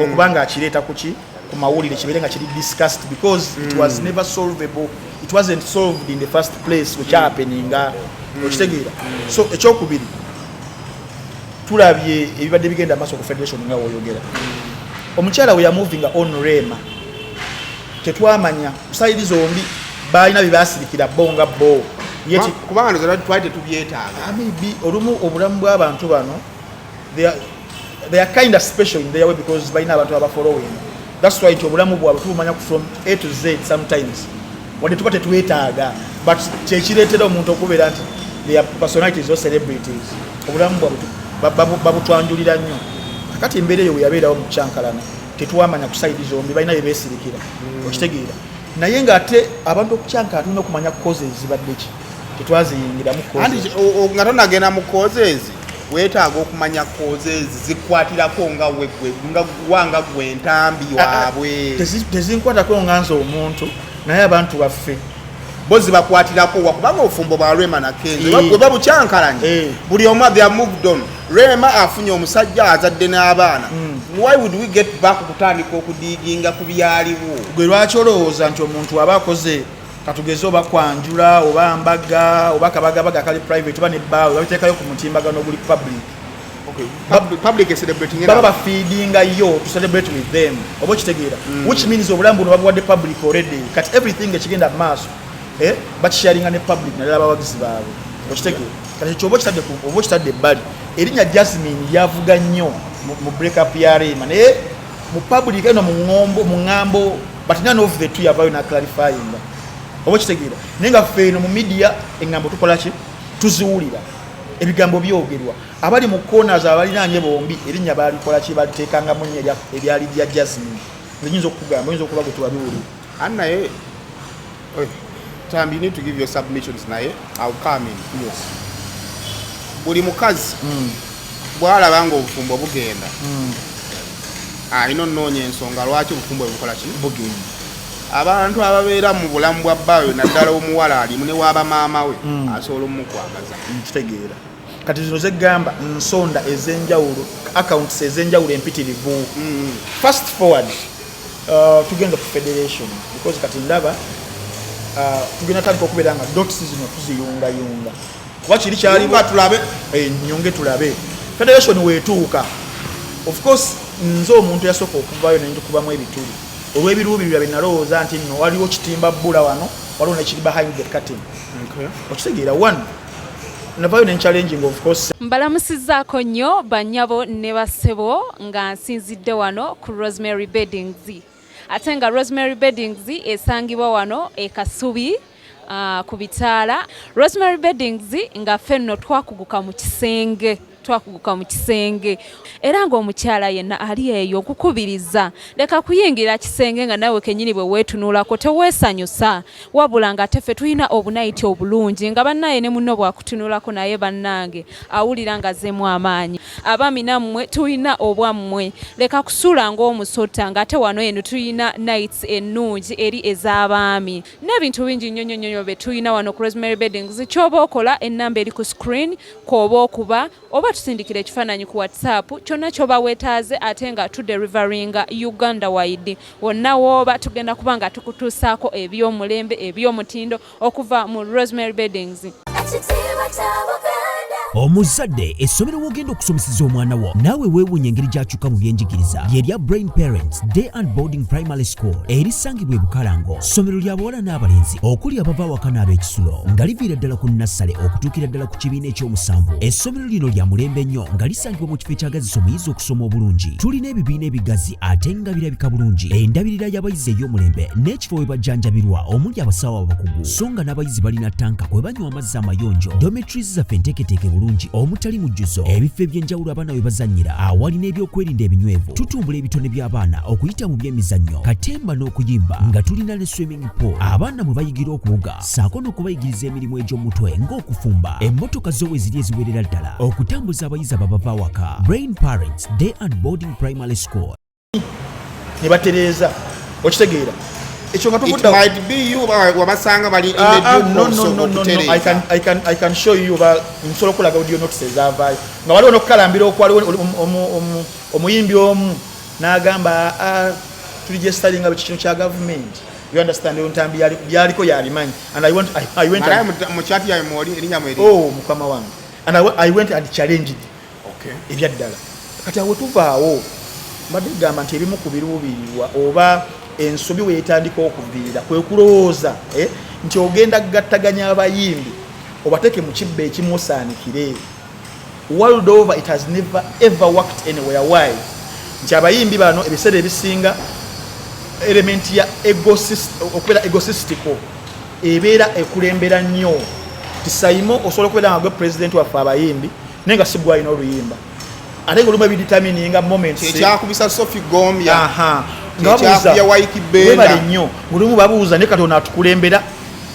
[SPEAKER 1] okuba nga akireeta kuki ku mawulire, kibeere nga kiri discussed, because it was never solvable, it wasn't solved in the first place wekyahappeninga, okitegeera? So ekyokubiri, tulabye ebibadde bigenda maaso ku federation nga woyogera. Omukyala we yamovinga on Rema, tetwamanya ku side zombi balina bye basirikira bo nga bo. Yet
[SPEAKER 2] Kubanga ndoza twali tetubyetaaga.
[SPEAKER 1] Ah, maybe olumu obulamu bw'abantu bano, they are kind of special in their way because balina abantu abafollowing. That's why nti obulamu bwabwe tubumanya from A to Z sometimes, wadde tuba tetwetaaga, but kyekireetera omuntu okubeera nti they are personalities or celebrities. Obulamu bwabwe babutwanjulira nnyo. Kakati embeera eyo weyabeerawo mu kyankalana, tetwamanya ku side zombi balina bye beesirikira, okitegeera? Naye ng'ate abantu okukyankalana tulina okumanya causes zibadde ki, tetwaziyingiramu
[SPEAKER 2] Anti
[SPEAKER 1] causes.
[SPEAKER 2] Nga tonagenda mu causes, weetaaga okumanya causes zikwatirako nga wegwe nga wanga gwe entambi waabwe.
[SPEAKER 1] Tezinkwatako nga nze omuntu, naye abantu baffe
[SPEAKER 2] Bo zibakwatirako wa? Kubanga obufumbo bwa Rema na Kenzo bwe babukyankalanye, buli omu, they have moved on. Rema afunye omusajja, azadde n'abaana. Why would we get back okutandika okudiiginga ku byaliwo?
[SPEAKER 1] Gwe lwaki olowooza nti omuntu aba akoze, katugeze oba kwanjula oba mbaga oba kabagabaga akali private oba nebbaawe, babiteekayo ku mutimbagano oguli public?
[SPEAKER 2] Public celebrating.
[SPEAKER 1] Baba bafeedinga yo to celebrate with them, oba okitegeera? Which means obulamu buno babuwadde public already. Kati everything ekigenda mu maaso, bakisharinga ne public, naddala abawagizi baabwe, okitegeera? Kati ekyo oba okitadde oba okitadde ebbali, erinnya Jasmine lyavuga nnyo mu break up ya Rema, naye mu public eno mu ŋŋombo mu ŋŋambo, but none of the two yavaayo na clarifyinga, oba okitegeera? Naye nga ffe eno mu media eŋŋambo tukola ki? Tuziwulira, ebigambo byogerwa. Abali mu corners abalinaanye bombi, erinnya balikola ki? Baliteekangamu nnyo eryali lya Jasmine. Nze nyinza okukugamba, oyinza okuba gwe tewabiwulira.
[SPEAKER 2] And naye, oi, Tambi, you need to give your submissions, naye I'll come in.
[SPEAKER 1] Yes.
[SPEAKER 2] Buli mukazi bw'alaba nga obufumbo bugenda, alina onoonya ensonga lwaki obufumbo bwe bukola ki?
[SPEAKER 1] Bugenda.
[SPEAKER 2] Abantu ababeera mu bulamu bwa bbaawe, naddala omuwala alimu ne waaba maama we, asobola omukwagaza.
[SPEAKER 1] Nkitegeera. Kati zino zegamba nsonda ez'enjawulo, accounts ez'enjawulo empitirivu. Fast forward, tugenda ku federation, because kati ndaba tugenda tandika okubeera nga dots zino tuziyungayunga, kuba kiri kyaliwo.
[SPEAKER 2] Yunga tulabe.
[SPEAKER 1] Nyonge tulabe federation weetuuka. Of course nze omuntu yasooka okuvaayo nentukubamu ebituli olw'ebiruubirirwa bye nalowooza nti nno waliwo kitimba bbula wano, waliwo nekiri behind the curtain, okitegeera? One, navaayo ne challenging, of course.
[SPEAKER 5] Mbalamusizzaako nnyo bannyabo ne bassebo, nga nsinzidde wano ku Rosemary Beddings, ate nga Rosemary Beddings esangibwa wano e Kasubi, ku bitaala. Rosemary Beddings nga ffe nno twakuguka mu kisenge, twakuguka mu kisenge, era ng'omukyala yenna ali eyo nkukubiriza, leka kuyingira kisenge nga nawe kennyini bwe weetunulako teweesanyusa, wabula nga ate ffe tulina obunayiti obulungi nga bannaye ne munno bwakutunulako naye bannange awulira nga azzeemu amaanyi. Abaami nammwe tulina obwammwe, leka kusula ng'omusota, ng'ate wano eno tulina nights ennungi eri ez'abaami n'ebintu bingi nnyo nnyo nnyo bye tulina wano ku Rosemary Beddings. Ky'oba okola, ennamba eri ku screen kw'oba okuba oba Oba tusindikira ekifaananyi ku WhatsApp kyonna ky'oba weetaaze, ate nga tudeliveringa Uganda wide. Wonna wooba tugenda kuba nga tukutuusaako eby'omulembe, eby'omutindo okuva mu Rosemary Beddings.
[SPEAKER 6] Ekitiibwa kya Buganda.
[SPEAKER 3] Omuzadde, essomero w'ogenda okusomeseza omwana wo naawe weewuunya engeri gy'akyuka mu byenjigiriza lye lya Brain Parents Day and Boarding Primary School erisangibwa e Bukalango. Ssomero lya bawala n'abalenzi okuli abava awaka n'ab'ekisulo, nga liviira ddala ku nassale okutuukira ddala ku kibiina ekyomusanvu. Essomero lino lya mulembe nnyo nga lisangibwa mu kifo ekyagazisa omuyizi okusoma obulungi. Tulina ebibiina ebigazi ate nga birabika bulungi, endabirira y'abayizi ey'omulembe n'ekifo we bajjanjabirwa omuli abasawo abakugu, so nga n'abayizi balina tanka kwe banywa amazzi amayonjo. Dormitories zaffe enteeketeeke bulungi omutali mujjuzo, ebifo eby'enjawulo abaana we bazannyira awali n'ebyokwerinda ebinywevu. Tutumbula ebitone by'abaana okuyita mu by'emizannyo, katemba n'okuyimba, nga tulina ne swimming pool abaana mwe bayigira okuwuga, ssaako n'okubayigiriza emirimu egy'omutwe ng'okufumba. Emmotoka zo we ziri eziwerera ddala okutambuza abayizi ababava awaka. Brain Parents Day and Boarding Primary School.
[SPEAKER 1] Ne batereeza, okitegeera ekyo nga
[SPEAKER 2] It
[SPEAKER 1] tuvudde
[SPEAKER 2] might be you wabasanga bali in the
[SPEAKER 1] Ah, ah,
[SPEAKER 2] due
[SPEAKER 1] no,
[SPEAKER 2] course
[SPEAKER 1] no,
[SPEAKER 2] of
[SPEAKER 1] no, no, no.
[SPEAKER 2] okutereeza.
[SPEAKER 1] I can show you ba nsobola okulaga audio notes ezaavaayo nga waliwo n'okukalambira okwaliwo omuyimbi omu n'agamba, "Ah, tuli registeringa buli kino kya gavumenti." You understand? Oyo Ntambi byaliko yabimanyi and I went
[SPEAKER 2] Malayo
[SPEAKER 1] and,
[SPEAKER 2] mu chat yawe mwoli erinnya mweri.
[SPEAKER 1] Oh, mukama wange, and I went and challenged. Ebyaddala kati awo tuvaawo mbadde kugamba nti ebimu ku biruubirirwa oba ensobi weetandika okuviira kwe kulowooza nti ogenda kugattaganya abayimbi obateeke mu kibbo ekimu osaanikire. World over, it has never ever worked anywhere. Why? Nti abayimbi bano ebiseera ebisinga element ya okubeera egotistical ebeera ekulembera nnyo. Ti Saimo osobola okubeera nga gwe president waffe abayimbi, naye nga si gwe alina oluyimba, ate nga olumu ebidetermininga moments.
[SPEAKER 2] Kyekyakubisa Sophie Gombya.
[SPEAKER 1] Aha. Nga babuuza
[SPEAKER 2] Kyekyakubya Waiki Benda.
[SPEAKER 1] Webale nnyo. Olumu babuuza, ne Katonda atukulembera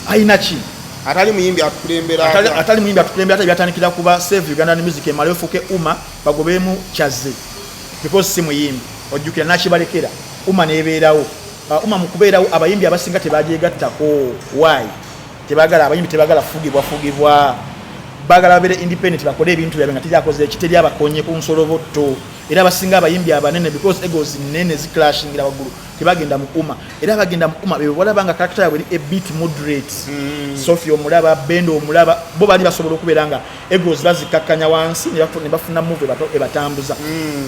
[SPEAKER 1] alina ki?
[SPEAKER 2] Atali muyimbi atukulembera.
[SPEAKER 1] Atali muyimbi atukulembera. Ate byatandikira kuba Save Ugandan Music emale efuuke UMA, bagobeemu Kyazze because si muyimbi. Ojjukira nakibalekera UMA nebeerawo. UMA mu kubeerawo abayimbi abasinga tebagyegattako. Why? Tebagala, abayimbi tebagala fugibwa fugibwa, bagala babeere independent, bakole ebintu byabwe nga teryakoze ekiteri abakonye ku nsolobotto. Era abasinga abayimbi abanene, because egos nene ziclashingira waggulu, tebagenda mu UMA. Era abagenda mu UMA bebe balaba nga character yabwe eri a bit moderate. Sophie omulaba, Bendo omulaba, bo bali basobola okubeera nga egos bazikakkanya wansi ne bafuna move ebatambuza.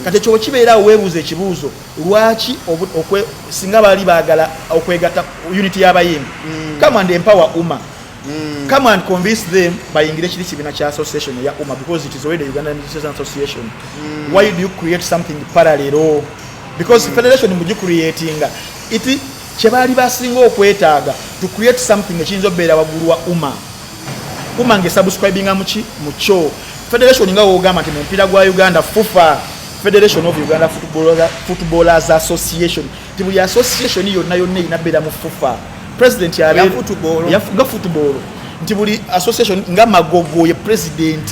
[SPEAKER 1] Kati ekyo wekibeeraawo, weebuuza ekibuuzo lwaki singa baali baagala okwegatta, unity y'abayimbi, come and empower UMA, come and convince them bayingire kiri kibiina kya association eya UMA, because it is already Uganda Musicians Association. Why do you create something parallel? Because federation mugicreatinga it kyebaali basinga okwetaaga to create something ekiyinza okubeera waggulu wa UMA, UMA ngaesubscribinga muki mukyo federation. Nga wogamba nti mu mupiira gwa Uganda, FUFA, Federation of Uganda Footballers Association, ti buli association yonna yonna erina beera mu FUFA, president
[SPEAKER 2] Ya football.
[SPEAKER 1] Nga football, nti buli association nga Magogo ye president,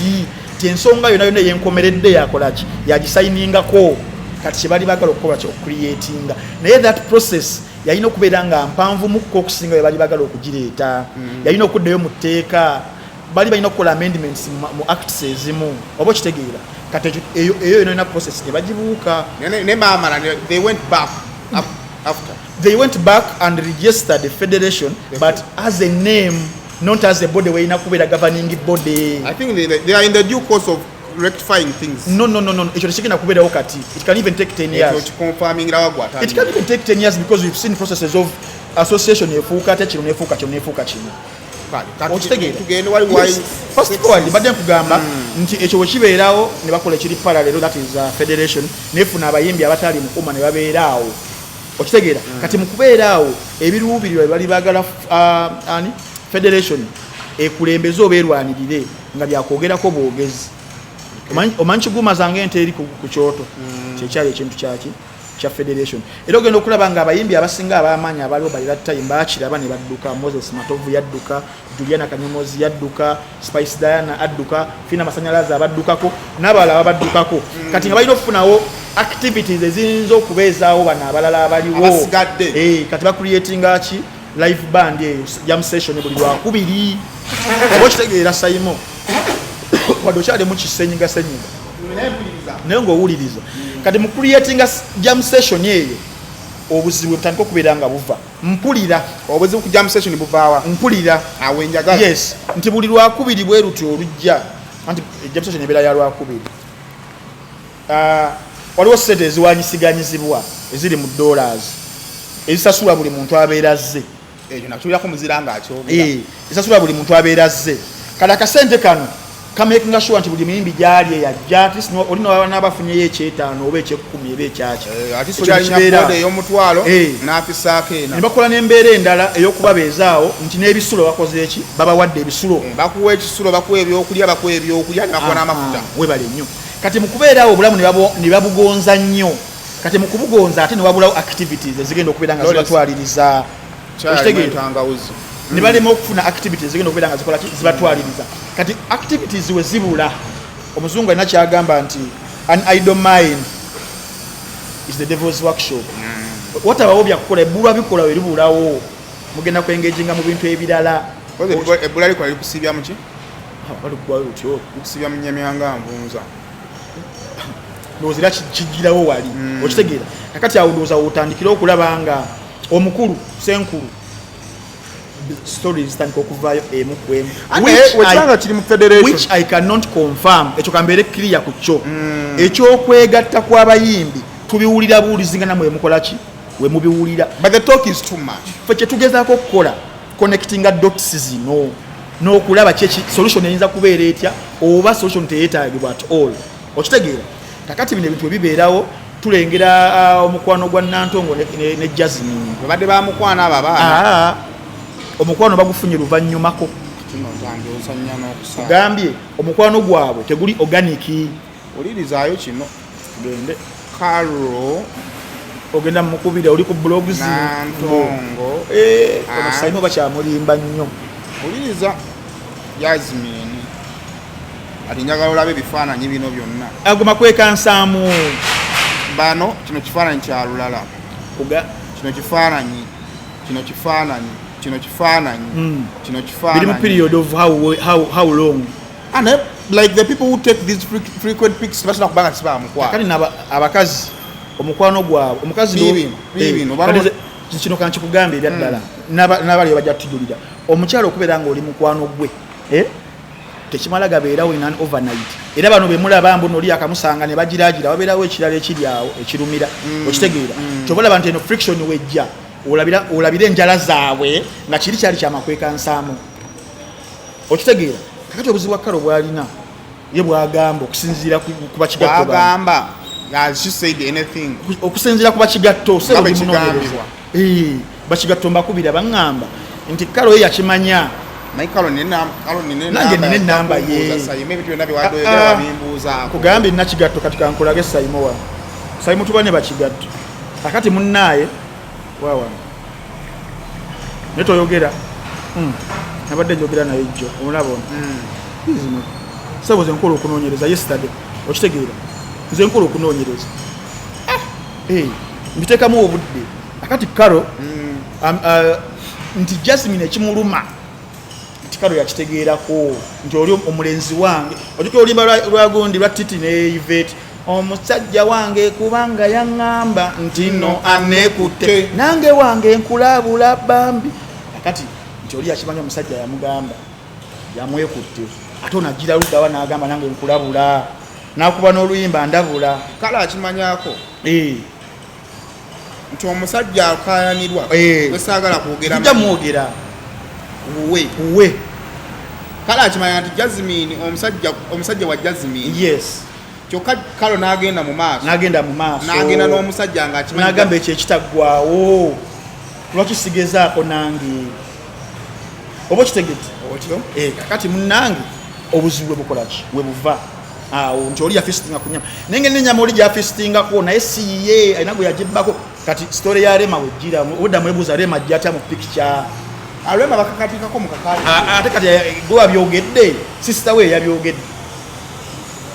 [SPEAKER 1] ti ensonga yonna yonna eyenkomeredde yakolaki, yagisayiningako. Kati kyebali bagala okukola kyo creatinga, naye that process yalina okubeera nga mpanvu mukko okusinga bwe bali bagala okugireeta. Yalina okuddayo mu tteeka, bali balina okukola amendments mu acts ezimu, oba okitegeera? Kati eyo yona yona process ne bagibuuka.
[SPEAKER 2] Ne bamala they went back up, after.
[SPEAKER 1] They went back and registered the federation, but as a name, not as a body werina kubeera governing body.
[SPEAKER 2] I think they are in the due course of rectifying things.
[SPEAKER 1] No, ekyo tekigenda kubeerawo kati. It can even take 10
[SPEAKER 2] Ekyo
[SPEAKER 1] years.
[SPEAKER 2] kiconfirmingirawa gwe atali?
[SPEAKER 1] It can even take 10 years because we've seen processes of association efuuka ate kino nefuuka kino nefuuka kino.
[SPEAKER 2] Kale, kati
[SPEAKER 1] Okitegeera?
[SPEAKER 2] tugende wali.
[SPEAKER 1] Yes. Fast forward, mbadde nkugamba nti ekyo wekibeerawo ne bakola ekiri parallel, that is federation nefuna abayimbi abatali mu UMA ne babeera awo, okitegeera? Kati mu kubeera awo, ebiruubirirwa bye bali baagala ani federation ekulembeze oba erwanirire nga byakwogerako bwogezi. Omanyi kiguma zange ente eri ku kyoto kyekyali ekintu kyaki kya federation. Era ogenda okulaba nga abayimbi abasinga ab'amaanyi abaliwo by that time bakiraba ne badduka. Moses Matovu yadduka, Juliana Kanyomozi yadduka, Spice Diana adduka, Fina Masanyalaze abaddukako, n'abalala babaddukako. Kati nga balina okufunawo activities eziyinza okubeezaawo bano abalala abaliwo.
[SPEAKER 2] Abasigadde.
[SPEAKER 1] Eh, kati bacreatinga ki live band eyo, jam session buli lwakubiri, oba okitegeera, Saimo? Wadde okyalimu kisenyiga senyiga. Naye ng'owuliriza. Kati mu creatinga jam session eyo, obuzibu butandika okubeera nga buva, mpulira.
[SPEAKER 2] Obuzibu ku jam session buvaawa?
[SPEAKER 1] Mpulira.
[SPEAKER 2] Awo enjagala.
[SPEAKER 1] Yes, nti buli lwakubiri bwe lutyo olujja, anti jam session ebeera ya lwakubiri. Ah, waliwo sente eziwanyisiganyizibwa eziri mu dollars ezisasulwa buli muntu abeera azze.
[SPEAKER 2] Ekyo nakiwulirako muzira nga akyogera.
[SPEAKER 1] Eh, esasulwa buli muntu abeera azze. Kale akasente kano kamakinga sure nti buli muyimbi gyali eyajja, at least oli n'abafunyeyo ekyetaano oba ekyekumi oba ekyaki.
[SPEAKER 2] Eh, ati
[SPEAKER 1] Ekyo
[SPEAKER 2] soli alina
[SPEAKER 1] kibeera.
[SPEAKER 2] boda ey'omutwalo
[SPEAKER 1] Eh.
[SPEAKER 2] n'afisaako ena.
[SPEAKER 1] Ne bakola n'embeera endala ey'okubabeezaawo nti n'ebisulo bakoze eki, babawadde ebisulo.
[SPEAKER 2] Eh, bakuwa ekisulo, bakuwa ebyokulya, bakuwa ebyokulya ne bakuwa n'amafuta.
[SPEAKER 1] Aha, webale nnyo. Kati mu kubeeraawo obulamu ne babugonza nnyo. Kati mu kubugonza ate ne wabulawo activities ezigenda okubeera nga
[SPEAKER 2] Lawrence.
[SPEAKER 1] zibatwaliriza.
[SPEAKER 2] Kyalimu
[SPEAKER 1] Okitegeera?
[SPEAKER 2] entangawuzi.
[SPEAKER 1] Ne balema okufuna activities ezigenda okubeera nga zikola ki, zibatwaliriza. Kati activities we zibula, omuzungu alina kyagamba nti an idle mind is the devil's workshop. Watabawo byakukola, ebbulwa bikola we libulawo, mugenda kwengeginga mu bintu ebirala.
[SPEAKER 2] Ebbula likola likusiibya muki?
[SPEAKER 1] Balikuwayo otyo.
[SPEAKER 2] Likusiibya mu nyamyanga nvunza.
[SPEAKER 1] Ndowooza era kijjirawo wali. Okitegeera? Kakati awo ndowooza wotandikire okulaba nga omukulu senkulu stories zitandika okuvaayo emu ku emu.
[SPEAKER 2] Wekibanga kiri mu federation.
[SPEAKER 1] Which I cannot confirm. Ekyo kambeere clear ku kyo. Ekyokwegatta kw'abayimbi tubiwulira buwulizi nga namwe mukola ki, we mubiwulira.
[SPEAKER 2] But the talk is too much.
[SPEAKER 1] Ffe kyetugezaako okukola connectinga dots zino n'okulaba kyeki solution eyinza kubeera etya, oba solution teyeetaagibwa at all. Okitegeera? Kakati bino ebintu ebibeerawo tulengera, omukwano gwa Nantongo ne Jasmine.
[SPEAKER 2] Babadde bamukwana abo abaana.
[SPEAKER 1] Ah, omukwano bagufunye luvannyumako.
[SPEAKER 2] Kino ntange osanya n'okusaa.
[SPEAKER 1] Gambye omukwano gwabwe teguli organic.
[SPEAKER 2] Wulirizaayo kino.
[SPEAKER 1] Tugende.
[SPEAKER 2] Caro.
[SPEAKER 1] Ogenda mukubira oli ku blogs.
[SPEAKER 2] Nantongo.
[SPEAKER 1] Eh, ono
[SPEAKER 2] Ah.
[SPEAKER 1] Saimo bakyamulimba nnyo.
[SPEAKER 2] Wuliriza Jasmine, ati njagala olabe ebifaananyi bino byonna.
[SPEAKER 1] Aguma kwekansaamu.
[SPEAKER 2] Bano kino kifaananyi kya lulala.
[SPEAKER 1] Kuga
[SPEAKER 2] Kino kifaananyi, kino kifaananyi, kino kifaananyi, kino
[SPEAKER 1] Biri mu
[SPEAKER 2] kifaananyi.
[SPEAKER 1] period of how long?
[SPEAKER 2] And eh, like the people who take these frequent pics batera kubanga sibamukwano.
[SPEAKER 1] Kale abakazi omukwano gwabwe omukazi
[SPEAKER 2] Biibino, biibino,
[SPEAKER 1] Eh,
[SPEAKER 2] bano-
[SPEAKER 1] kati kino kankikugambe ebya ddala. N'abali bajja tujulira, omukyala okubeera ng'oli mukwano gwe, eh, tekimala gabeerawo in an overnight. Era bano bemulaba mbu noli akamusanga ne bagiragira, wabeerawo ekirala ekiri awo ekirumira. Okitegeera? Kyova olaba nti eno friction wejja olabira enjala zaabwe nga kiri kyali kyamakwekansaamu. Okitegeera? Kakati obuzibu bwa Kalo bwalina ye bwagamba okusinziira ku bakigatto bange.
[SPEAKER 2] Bwagamba, has she said anything?
[SPEAKER 1] Okusinziira ku bakigatto.
[SPEAKER 2] Nga bwe kigambibwa.
[SPEAKER 1] Bakigatto mbakubira baŋŋamba nti Kalo ye yakimanya.
[SPEAKER 2] Naye Kalo nina, Kalo nina.
[SPEAKER 1] Nange nina ennamba ye.
[SPEAKER 2] Kumbuuza Saimo ebintu byonna byewadde oyogera wabimbuuzaako.
[SPEAKER 1] Kugambye nina kigatto, kati kankulage Saimo wano. Saimo tuba ne bakigatto. Kakati munnaaye wawano naye toyogera. Nabadde njogera naye jjo, olaba ono. Zino sebo nze nkola okunoonyereza yesterday. Okitegeera? Nze nkola okunoonyereza. Eh, mbiteekamu obudde. Akati Karo, nti Jasmine ekimuluma nti Karo yakitegeerako nti oli omulenzi wange. Ojjukira oluyimba lwa gundi lwa Titi ne Yvette, omusajja wange kubanga yaŋŋamba nti no aneekutte nange wange nkulabula bambi. Akati nti oli yakimanya omusajja yamugamba yamwekutte, ate ono agira luddawa n'agamba nange nkulabula, n'akuba n'oluyimba ndabula.
[SPEAKER 2] Kale akimanyako
[SPEAKER 1] Eh,
[SPEAKER 2] nti omusajja akayanirwa
[SPEAKER 1] Eh.
[SPEAKER 2] gwe saagala kwogera
[SPEAKER 1] tujja mwogera.
[SPEAKER 2] Wuwe.
[SPEAKER 1] Uwe.
[SPEAKER 2] Kale akimanya nti Jasmine omusajja wa Jasmine.
[SPEAKER 1] Yes.
[SPEAKER 2] Kyokka Kalo n'agenda mu maaso.
[SPEAKER 1] N'agenda mu maaso.
[SPEAKER 2] N'agenda n'omusajja ng'akimanyi.
[SPEAKER 1] N'agamba ekyo ekitaggwawo lwaki sigezaako nange, oba okitegedde?
[SPEAKER 2] Otyo.
[SPEAKER 1] Eh, kakati munnange obuzibu bwe bukola ki, we buva awo nti oli yafisitinga ku nyama, naye ngeri nenyama oli gyafisitingako naye si ye, alina gwe yagibbako. Kati story ya Rema wejjira, obudda mwebuuza Rema ajja atya mu picture?
[SPEAKER 2] Alwema bakakatikako mu kakaali.
[SPEAKER 1] Ate kati gwe wabyogedde, sister we yabyogedde.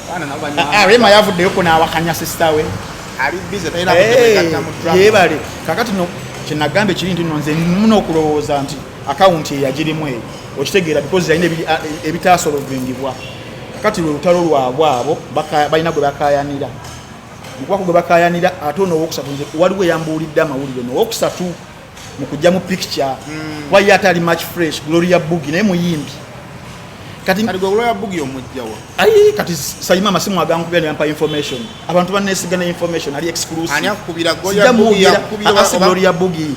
[SPEAKER 2] Abaana nabo banywa.
[SPEAKER 1] Rema yavuddeyoko n'awakanya sister we.
[SPEAKER 2] Ali busy, talina kuteekatta mu drama.
[SPEAKER 1] Yebale. Kakati no kyenagamba ekiri nti no nze muna okulowooza nti akawunti eyagirimu eyo, okitegeera, because yalina ebitasolvingibwa. Kakati lwe lutalo lwabwe abo, balina gwe bakayanira, mukubako gwe bakayanira. Ate ono owokusatu, nze waliwo eyambuulidde amawulire nowokusatu mu kujja mu picture, kuba ye ate ali much fresh, Gloria Bugi, naye muyimbi kati.
[SPEAKER 2] Kati gwe Gloria Bugi omujjawa?
[SPEAKER 1] Ayi, kati Sayima amasimu agankubira ne information, abantu banesiga ne information ali exclusive.
[SPEAKER 2] Ani akukubira? Gloria
[SPEAKER 1] Sijja
[SPEAKER 2] Bugi
[SPEAKER 1] muwulira.
[SPEAKER 2] yakukubira?
[SPEAKER 1] Asi Gloria Bugi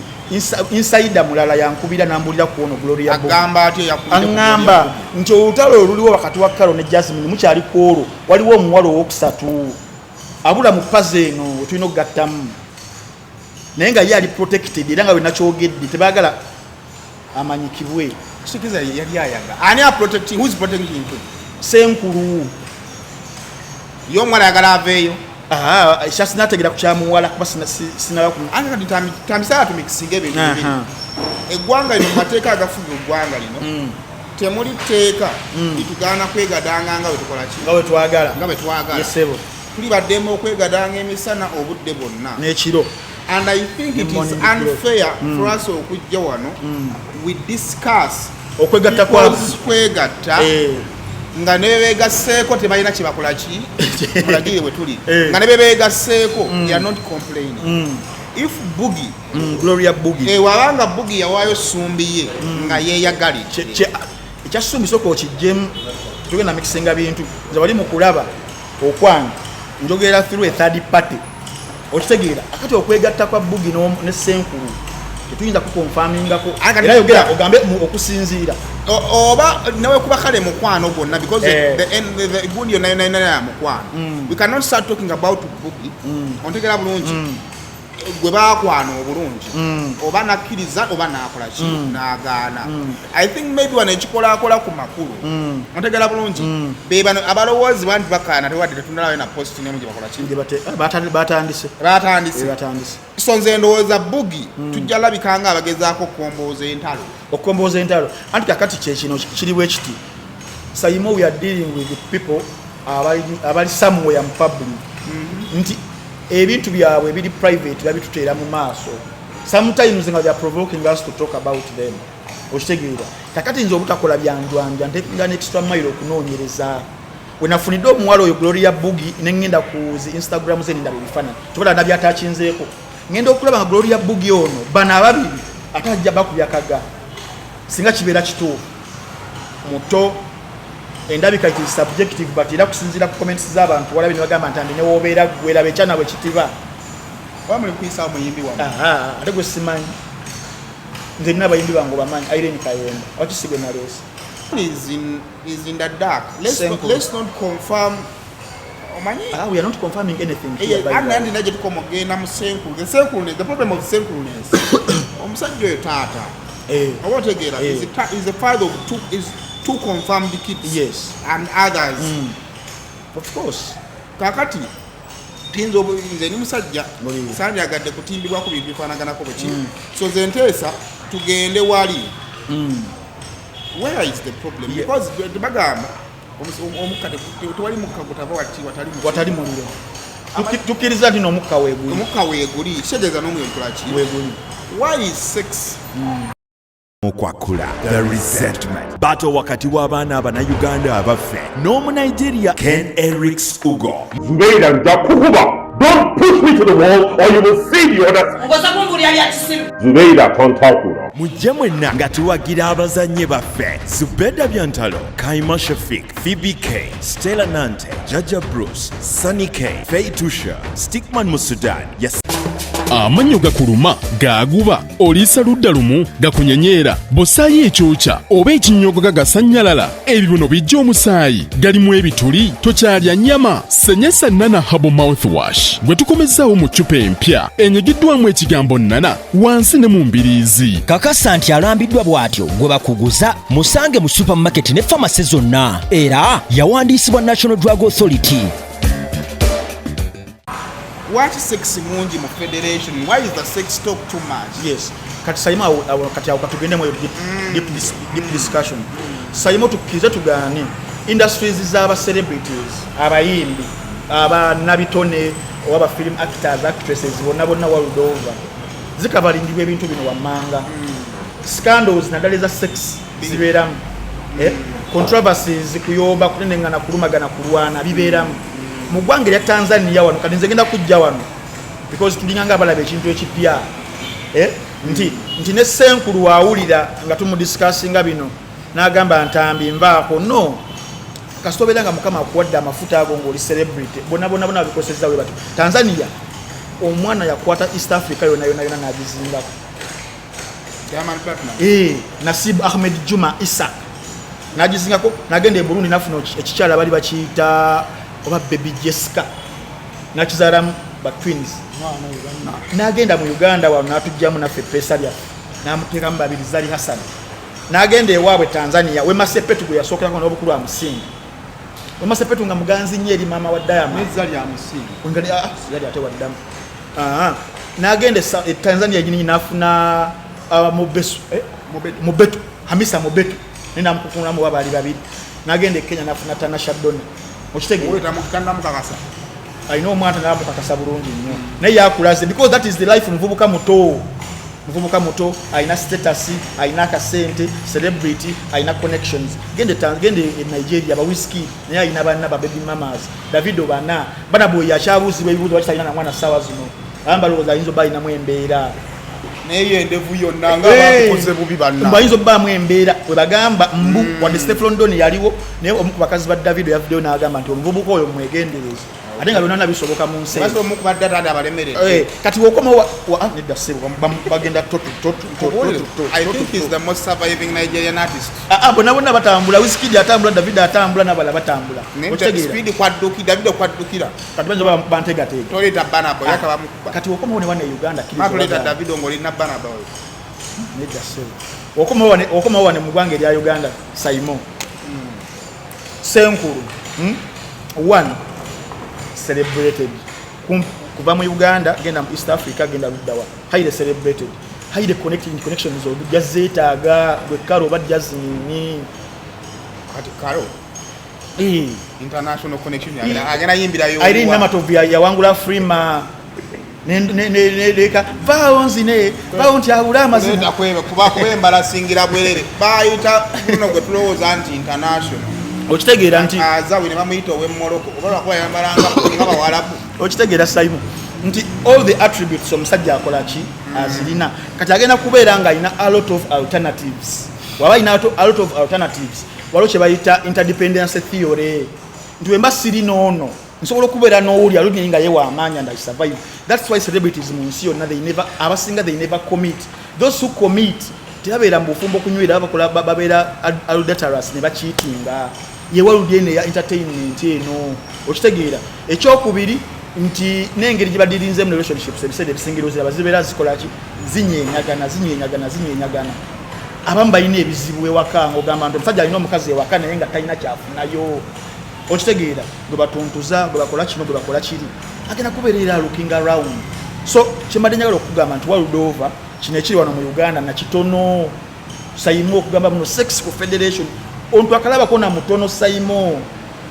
[SPEAKER 1] insider mulala yankubira nambulira ku ono Gloria Bugi.
[SPEAKER 2] Agamba atya yakubidde ku Gloria
[SPEAKER 1] Aŋŋamba
[SPEAKER 2] Bugi?
[SPEAKER 1] nti olutalo oluliwo wakati wa Karo ne Jasmine mukyali ku olwo, waliwo omuwala owokusatu abula mu puzzle eno tulina okugattamu, naye nga ye ali protected, era nga bwe nakyogedde tebaagala amanyikibwe.
[SPEAKER 2] Kitegeeza yali ayaga ani a protecting? Who is protecting him?
[SPEAKER 1] Senkulu.
[SPEAKER 2] Ye omuwala ayagala aveeyo.
[SPEAKER 1] Sinategeera ku kyamuwala kuba sinaba
[SPEAKER 2] Anti kati tamisaala tumixinga ebintu bibiri. Eggwanga lino, mu mateeka agafuga eggwanga lino, temuli tteeka litugaana kwegadanga nga bwe tukola ki?
[SPEAKER 1] Nga bwe twagala.
[SPEAKER 2] Nga bwe twagala.
[SPEAKER 1] Yesebo.
[SPEAKER 2] Tuli baddembe okwegadanga emisana, obudde bwonna.
[SPEAKER 1] N'ekiro.
[SPEAKER 2] And I think
[SPEAKER 1] Ne
[SPEAKER 2] it is
[SPEAKER 1] morning glory.
[SPEAKER 2] unfair for us okujja wano we discuss
[SPEAKER 1] okwegatta kwa
[SPEAKER 2] because kwegatta nga ne bebegasseeko tebalina kyebakola ki, mulagire bwe tuli nga ne bebegasseeko, they are not complaining. If Bugi
[SPEAKER 1] Gloria Bugi.
[SPEAKER 2] Wabanga Bugi yawaayo sumbi ye nga yeeyagalidde.
[SPEAKER 1] Ekya sumbi sooka okijjemu, tugenda mixinga bintu. Nze wali mu kulaba okwange njogera through a third party, okitegeera? Akati okwegatta kwa Bugi ne Senkulu tetuyinza kuconfirmingako.
[SPEAKER 2] Ate
[SPEAKER 1] era yogera ogambe okusinziira.
[SPEAKER 2] Oba nawe kuba kale mukwano gwonna, because the gundi yonna yonna yonna ya mukwano. We cannot start talking about Bugi, ontegera bulungi, gwe bakwana obulungi, oba nakkiriza oba nakola ki, nagaana. I think maybe wano ekikolakola ku makulu, ontegera bulungi, be bano abalowoozebwa nti bakaana, tewadde tetunalayo na post nemu gye bakola ki.
[SPEAKER 1] Gye batandise.
[SPEAKER 2] Batandise.
[SPEAKER 1] Batandise.
[SPEAKER 2] So nze ndowooza Bugi tujja labika nga abagezaako okukombooza entalo.
[SPEAKER 1] Okukombooza entalo. Anti kakati kyekino kiriwo ekiti, Saimo, we are dealing with people abali somewhere mu public, nti ebintu byabwe ebiri private babituteera mu maaso sometimes nga they are provoking us to talk about them, okitegeera? Kakati nze obutakola byanjwanja, ntekinga n'extra mile okunoonyereza. Wenafunidde omuwala oyo Gloria Bugi, neŋŋenda ku zi Instagram ze nindaba ebifaananyi, tobala nabyatakinzeeko, ŋŋenda okulaba nga Gloria Bugi ono bano ababiri ate ajja bakubya kaga. Singa kibeera kituufu, muto, endabika it is subjective, but era kusinziira ku comments z'abantu walabe ne bagamba nti andi newoobeera gwe laba ekyana bwe kitiba.
[SPEAKER 2] Oba muli kuyisaawo muyimbi wammwe?
[SPEAKER 1] Aha, ate gwe simanyi, nze nina abayimbi bange obamanyi, Irene Kayemba wakisigwe naleese.
[SPEAKER 2] Is in the dark.
[SPEAKER 1] Senkulu.
[SPEAKER 2] Let's not confirm, omanyi.
[SPEAKER 1] Ah, we are not confirming anything here, by the way.
[SPEAKER 2] Anandi naye tukoma ogenda mu Senkulu. The Senkulu, the problem of Senkuluness, omusajja oyo taata, oba otegeera? Is a father of two, is two confirmed kids and others.
[SPEAKER 1] Of course.
[SPEAKER 2] Kakati tuyinza nze ni musajja sandyagadde kutimbibwako bintu bifaanaganako bweki. So ze nteesa tugende wali where is the problem, because bagamba omukka tewali mukka gutava watali muliro.
[SPEAKER 1] Watali muliro. Tukkiriza nti n'omukka weeguli.
[SPEAKER 2] Omukka weeguli, kitegeeza n'omuliro kolaki?
[SPEAKER 1] Weeguli.
[SPEAKER 2] Why is sex
[SPEAKER 7] Okwakula The Resentment Battle wakati w'abaana Abannayuganda abaffe n'Omunigeria Ken Erics Ugo.
[SPEAKER 8] Zubeida, nja kukuba. Don't push me to the wall or you will see the other.
[SPEAKER 9] Ngoza kumbulira bya kisiru.
[SPEAKER 8] Zubeida, tontakula.
[SPEAKER 7] Mujje mwenna nga tuwagira abazannyi baffe Zubeda Byantalo, Kaima Shafik, Phoebe K, Stella Nante, Jaja Bruce, Sunny K, Fay Tusha, Stickman Musudan, Yas
[SPEAKER 10] Amannyo gakuluma, gaaguba, oliisa ludda lumu, gakunyenyeera, bw'ossaayo ekyokya oba ekinyogoga gasannyalala, ebibuno bijja omusaayi, galimu ebituli, tokyalya nnyama. Senyesa Nana Herbal Mouthwash gwe tukomezzaawo mu ccupa empya enyigiddwamu ekigambo Nana wansi ne mu mbiriizi.
[SPEAKER 11] Kakasa nti alambiddwa bw'atyo gwe bakuguza. Musange mu supermarket ne famasi zonna, era yawandiisibwa National Drug Authority.
[SPEAKER 2] Lwaki sex mungi mu federation? Why is the sex talk too much?
[SPEAKER 1] Yes, kati Saimo, kati awo katugende mu deep discussion. Saimo, tukkirize tugaane, industries z'aba celebrities, abayimbi, abanabitone oba ba film actors, actresses, bonna bonna world over, zikabalingibwa ebintu bino wammanga. Scandals naddala eza sex zibeeramu. Eh? Controversies, kuyomba, kunenengana, kulumagana, kulwana bibeeramu mu ggwanga erya Tanzania wano. Kati nze ngenda kujja wano because tulinga nga abalaba ekintu ekipya. Eh? Nti ne Senkulu waawulira nga tumudiscussinga bino n'agamba, "Ntambi, nvaako." No, kasita obeera nga Mukama akuwadde amafuta ago ng'oli celebrity, bonna bonna bonna babikosezza we batyo. Tanzania omwana yakwata East Africa yonna yonna yonna n'agizingako.
[SPEAKER 2] Diamond Platnumz.
[SPEAKER 1] Eh, Nasib Ahmed Juma Isaac nagizingako, nagenda e Burundi nafuna ekikyala bali bakiyita oba Baby Jessica, nakizaalamu ba twins. Nagenda mu Uganda wano natugjamu naffe epeesa lyaffe, namuteekamu babiri, Zari Hassan. Nagenda ewaabwe Tanzania, Wema Sepetu gwe yasookerako n'obukulu amusinga. Wema Sepetu nga muganzi nnyo eri maama wa Diamond.
[SPEAKER 2] Nezza lyamusinga.
[SPEAKER 1] Nga Zari ate waddamu. Ah, nagenda e Tanzania nyini nafuna Mubesu, eh?
[SPEAKER 2] Mobeto.
[SPEAKER 1] Mobeto, Hamisa Mobeto, naye namukukunulamu oba baali babiri. Nagenda e Kenya nafuna Tanasha Donna. Okitegeera?
[SPEAKER 2] Tannamukakasa.
[SPEAKER 1] Alina omwana, namukakasa bulungi nnyo, naye yakulaze because that is the life. Muvubuka muto, muvubuka muto, alina status, alina akasente, celebrity, alina connections. Gende gende e Nigeria, ba Wizkid naye alina banna ba baby mamas, Davido bana bana bwe yakyabuuzibwa ebibuuzo lwaki talina na mwana ssaawa zino, abamu balowooza ayinza obba alinamu embeera.
[SPEAKER 2] Naye yo endevu yonna nga bakukoze bubi banna.
[SPEAKER 1] Mbu ayinza obbaamu embeera we bagamba mbu wadde Stefflon Don yaliwo, naye omu ku bakazi ba Davido yavuddeyo n'agamba nti omuvubuka oyo mwegendereze, ate nga byonna bisoboka mu nsi.
[SPEAKER 2] Basobola omukubadde ate abalemeredde.
[SPEAKER 1] Eh, kati wokoma ah, nedda ssebo, bagenda totu totu totu totu.
[SPEAKER 2] I think he's the most surviving Nigerian artist.
[SPEAKER 1] Ah, ah, bonna bonna batambula. Wizkid atambula, David atambula, n'abalala batambula. Okitegeera?
[SPEAKER 2] Speed kwaddukira, Davido kwaddukira.
[SPEAKER 1] Kati bayinza oba bantegateega.
[SPEAKER 2] Toleeta Burna Boy, yaka bamukuba.
[SPEAKER 1] Kati wokomawo ne wano e Uganda,
[SPEAKER 2] Ma
[SPEAKER 1] kkiriza
[SPEAKER 2] toleeta
[SPEAKER 1] obagamba.
[SPEAKER 2] Davido ng'olina Burna Boy.
[SPEAKER 1] Nedda ssebo, okomawo wane mu ggwanga erya Uganda, Saimo Senkulu, One celebrated. Kuva mu Uganda genda mu East Africa, genda luddawa, highly celebrated, highly connected. Connections ojja zeetaaga gwe Karo oba Jasmine.
[SPEAKER 2] Kati Karo
[SPEAKER 1] Eh,
[SPEAKER 2] international connection, agenda yimbirayo.
[SPEAKER 1] Irene Namatovu yawangula Afrima leka vaawo nzine vaawo nti abule amazina.
[SPEAKER 2] Toleeta kuba kuba embalasingira bwerere bayita muno gwe tulowooza nti international.
[SPEAKER 1] Okitegeera nti
[SPEAKER 2] Azawi ne bamuyita ow'e Morocco oba lwakuba yambalanga nga bawalabu.
[SPEAKER 1] Okitegeera Simon nti all the attributes omusajja akola ki azirina. Kati agenda kubeera nga alina a lot of alternatives. Waba alina a lot of alternatives, waliwo kye bayita interdependence theory, nti wemba siri noono nsobola okubeera n'owuli aludi nga ye wamaanyi and I survive. That's why celebrities mu nsi yonna, they never, abasinga they never commit. Those who commit tebabeera mu bufumbo kunywera, bakola babeera adulterous ne bacheatinga. Ye waludi eno eya entertainment eno. Okitegeera? Ekyokubiri nti n'engeri gye badirinze mu relationships, ebiseera ebisingira oziraba zibeera zikola ki, zinyenyagana, zinyenyagana, zinyenyagana. Abamu balina ebizibu ewaka, ngaogamba nti omusajja alina omukazi ewaka naye nga talina kyafunayo. Okitegeera? Gwe batuntuza, gwe bakola kino, gwe bakola kiri, agenda kubeerera looking around. So kyembadde njagala okugamba nti world over, kino ekiri wano mu Uganda nakitono Saimo okugamba muno sex ku federation ontu akalabako na mutono. Saimo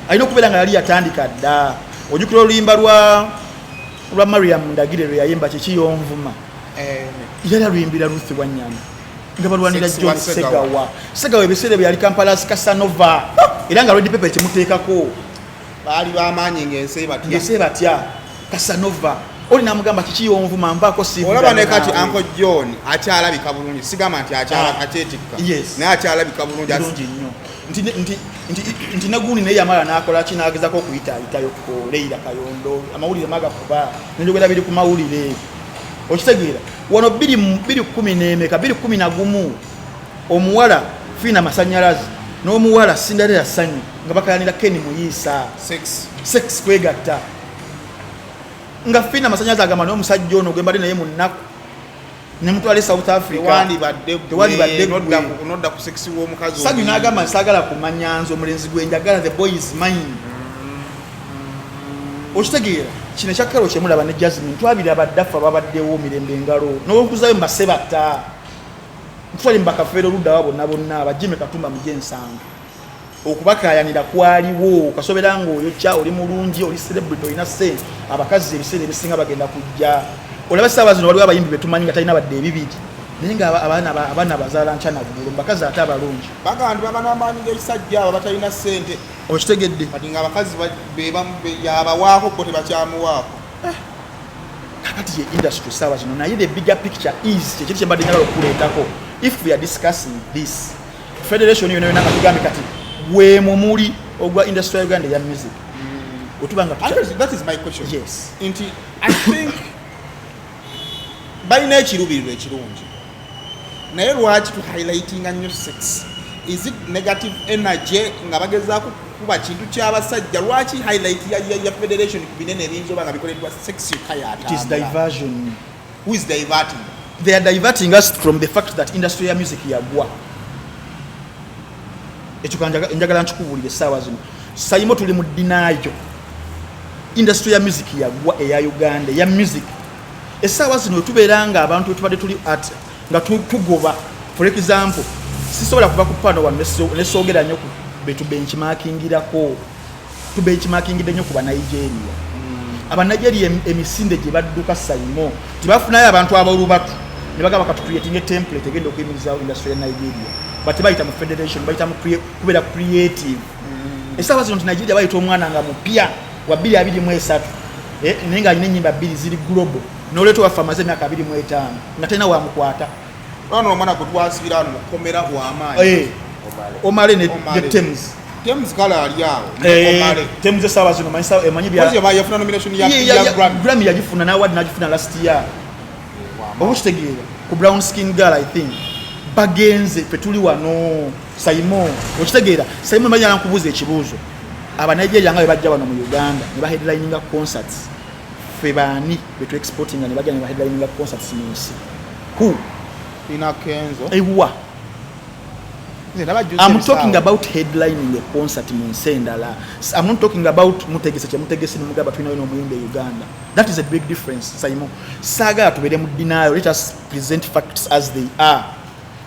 [SPEAKER 1] alina okubeera nga yali yatandika dda. Ojjukira oluyimba lwa Mariam Ndagire lwe yayimba, kiki yonvuma? Yali aluyimbira Ruth Wanyama nga balwanira
[SPEAKER 2] Sex
[SPEAKER 1] John
[SPEAKER 2] wa Segawa.
[SPEAKER 1] Segawa. Segawa ebiseera bye yali Kampala Casanova, era nga Red Pepper ekimuteekako.
[SPEAKER 2] Baali bamaanyi ng'ensi ebatya.
[SPEAKER 1] Ng'ensi batya Casanova oli namugamba, "Kiki yonvuma? Nvaako."
[SPEAKER 2] Olaba ne kati Uncle John akyalabika bulungi, sigamba nti
[SPEAKER 1] Ah.
[SPEAKER 2] akyetikka,
[SPEAKER 1] Yes.
[SPEAKER 2] naye akyalabika bulungi.
[SPEAKER 1] Bulungi nnyo. Nti negundi naye yamala n'akola ki, n'agezako okuyitaayitayo ku Leira Kayondo, amawulire magakuba nenjogera biri ku mawulire. Okitegeera? Wano bbiri kumi n'emeka, 2011, omuwala Fiina Masanyalaze n'omuwala Cinderella Sanyu nga bakayanira Ken Muyiisa.
[SPEAKER 2] Sex.
[SPEAKER 1] Sex, kwegatta, nga Fiina Masanyalaze agamba, "Naye omusajja ono gwe mbadde naye mu nnaku nemutwala e South Africa."
[SPEAKER 2] Tewandibadde gwe,
[SPEAKER 1] Tewandibadde gwe.
[SPEAKER 2] nodda ku sex w'omukazi
[SPEAKER 1] Sanyu
[SPEAKER 2] omuyimbi.
[SPEAKER 1] n'agamba, "Nsaagala kumanya, nze omulenzi gwe njagala, the boy is mine." Okitegeera? Kino ekyakkalo kyemulaba ne Jasmine twabiraba ddaffe ababaddewo mirembe engalo n'okuzayo mubasebatta ntutwale mubakafeera oluddawa bonna bonna bajime Katumba mujensanga okubakayanira kwaliwo. Kasobera ngaoyokya, oli mulungi, oli celebrity, olina sente, abakazi ebiseera ebisinga bagenda kujja. Olaba essaawa zino waliwo abayimbi betumanyi nga talina badde ebibiri. Naye nga abaana bazaala nkya naggulo, bakazi ate abalungi.
[SPEAKER 2] Bagamba nti baba n'amaanyi g'ekisajja abo batalina ssente.
[SPEAKER 1] Okitegedde?
[SPEAKER 2] Kati nga abakazi yabawaako, bo tebakyamuwaako.
[SPEAKER 1] Kakati ye industry saawa zino, naye the bigger picture is kyekiri kyembadde njagala okuleetako. If we are discussing this federation yona yona, nga tugambye kati gwe mumuli ogwa industry ya Uganda eya music, wetuba nga
[SPEAKER 2] Actually, that is my question.
[SPEAKER 1] Yes.
[SPEAKER 2] Nti I think balina ekiruubirirwa ekirungi, naye lwaki tuhighlightinga nnyo sex? Is it negative energy nga bagezaako kuba kintu ky'abasajja? Lwaki highlight ya federation ku binene ebiyinza oba nga bikoleddwa, sex yokka
[SPEAKER 1] It is
[SPEAKER 2] yatambula?
[SPEAKER 1] Diversion.
[SPEAKER 2] Who is diverting?
[SPEAKER 1] They are diverting us from the fact that industry ya music yagwa. Ekyo njagala nkikubuulire essaawa zino, Saimo, tuli mu denial. Industry ya music yagwa eya Uganda, eya music. Essaawa zino tubeera nga abantu wetubadde tuli at nga tugoba. For example, sisobola kuva ku pano wano nesoogera nnyo ku betu benchmarkingirako. Tubenchmarkingidde nnyo ku Banigeria. Abanigeria emisinde gye badduka, Saimo, tebafunayo abantu abolubatu ne bagamba katu creating a template egenda okuyimirizaawo industry ya Nigeria, but bayita mu federation, bayita mu kubeera creative. Essaawa zino nti Nigeria bayita omwana nga mupya wa 2023, naye ng'alina ennyimba bbiri ziri global, n'oleeta waffe amaze emyaka 25 nga talina wamukwata.
[SPEAKER 2] Wano omwana gwe twasibira wano mukomera w'amaanyi.
[SPEAKER 1] Omale ne
[SPEAKER 2] Omale.
[SPEAKER 1] ne Tems.
[SPEAKER 2] Tems kale ali awo ne Omale.
[SPEAKER 1] Tems essaawa zino emanyi
[SPEAKER 2] Kozi yafuna nomination ya Grammy.
[SPEAKER 1] Grammy yagifuna, n'award n'agifuna last year, oba okitegeera, ku Brown Skin Girl, I think. Bagenze, fe tuli wano, Saimo, okitegeera? Saimo, manya nkubuuza ekibuuzo. Abanigeria nga bwe bajja wano mu Uganda ne baheadlininga concerts, ffe baani betu exportinga ne bajja ne baheadlininga concerts mu nsi? Who?
[SPEAKER 2] Ina Kenzo.
[SPEAKER 1] Ewa?
[SPEAKER 2] Nze ndaba juice
[SPEAKER 1] I'm
[SPEAKER 2] ebisaawe.
[SPEAKER 1] talking about headlining a concert mu nsi endala. I'm not talking about mutegese kyemutegese nemugamba tulinayo n'omuyimbi e Uganda. That is a big difference, Saimo. Saagala tubeere mu denial. Let us present facts as they are.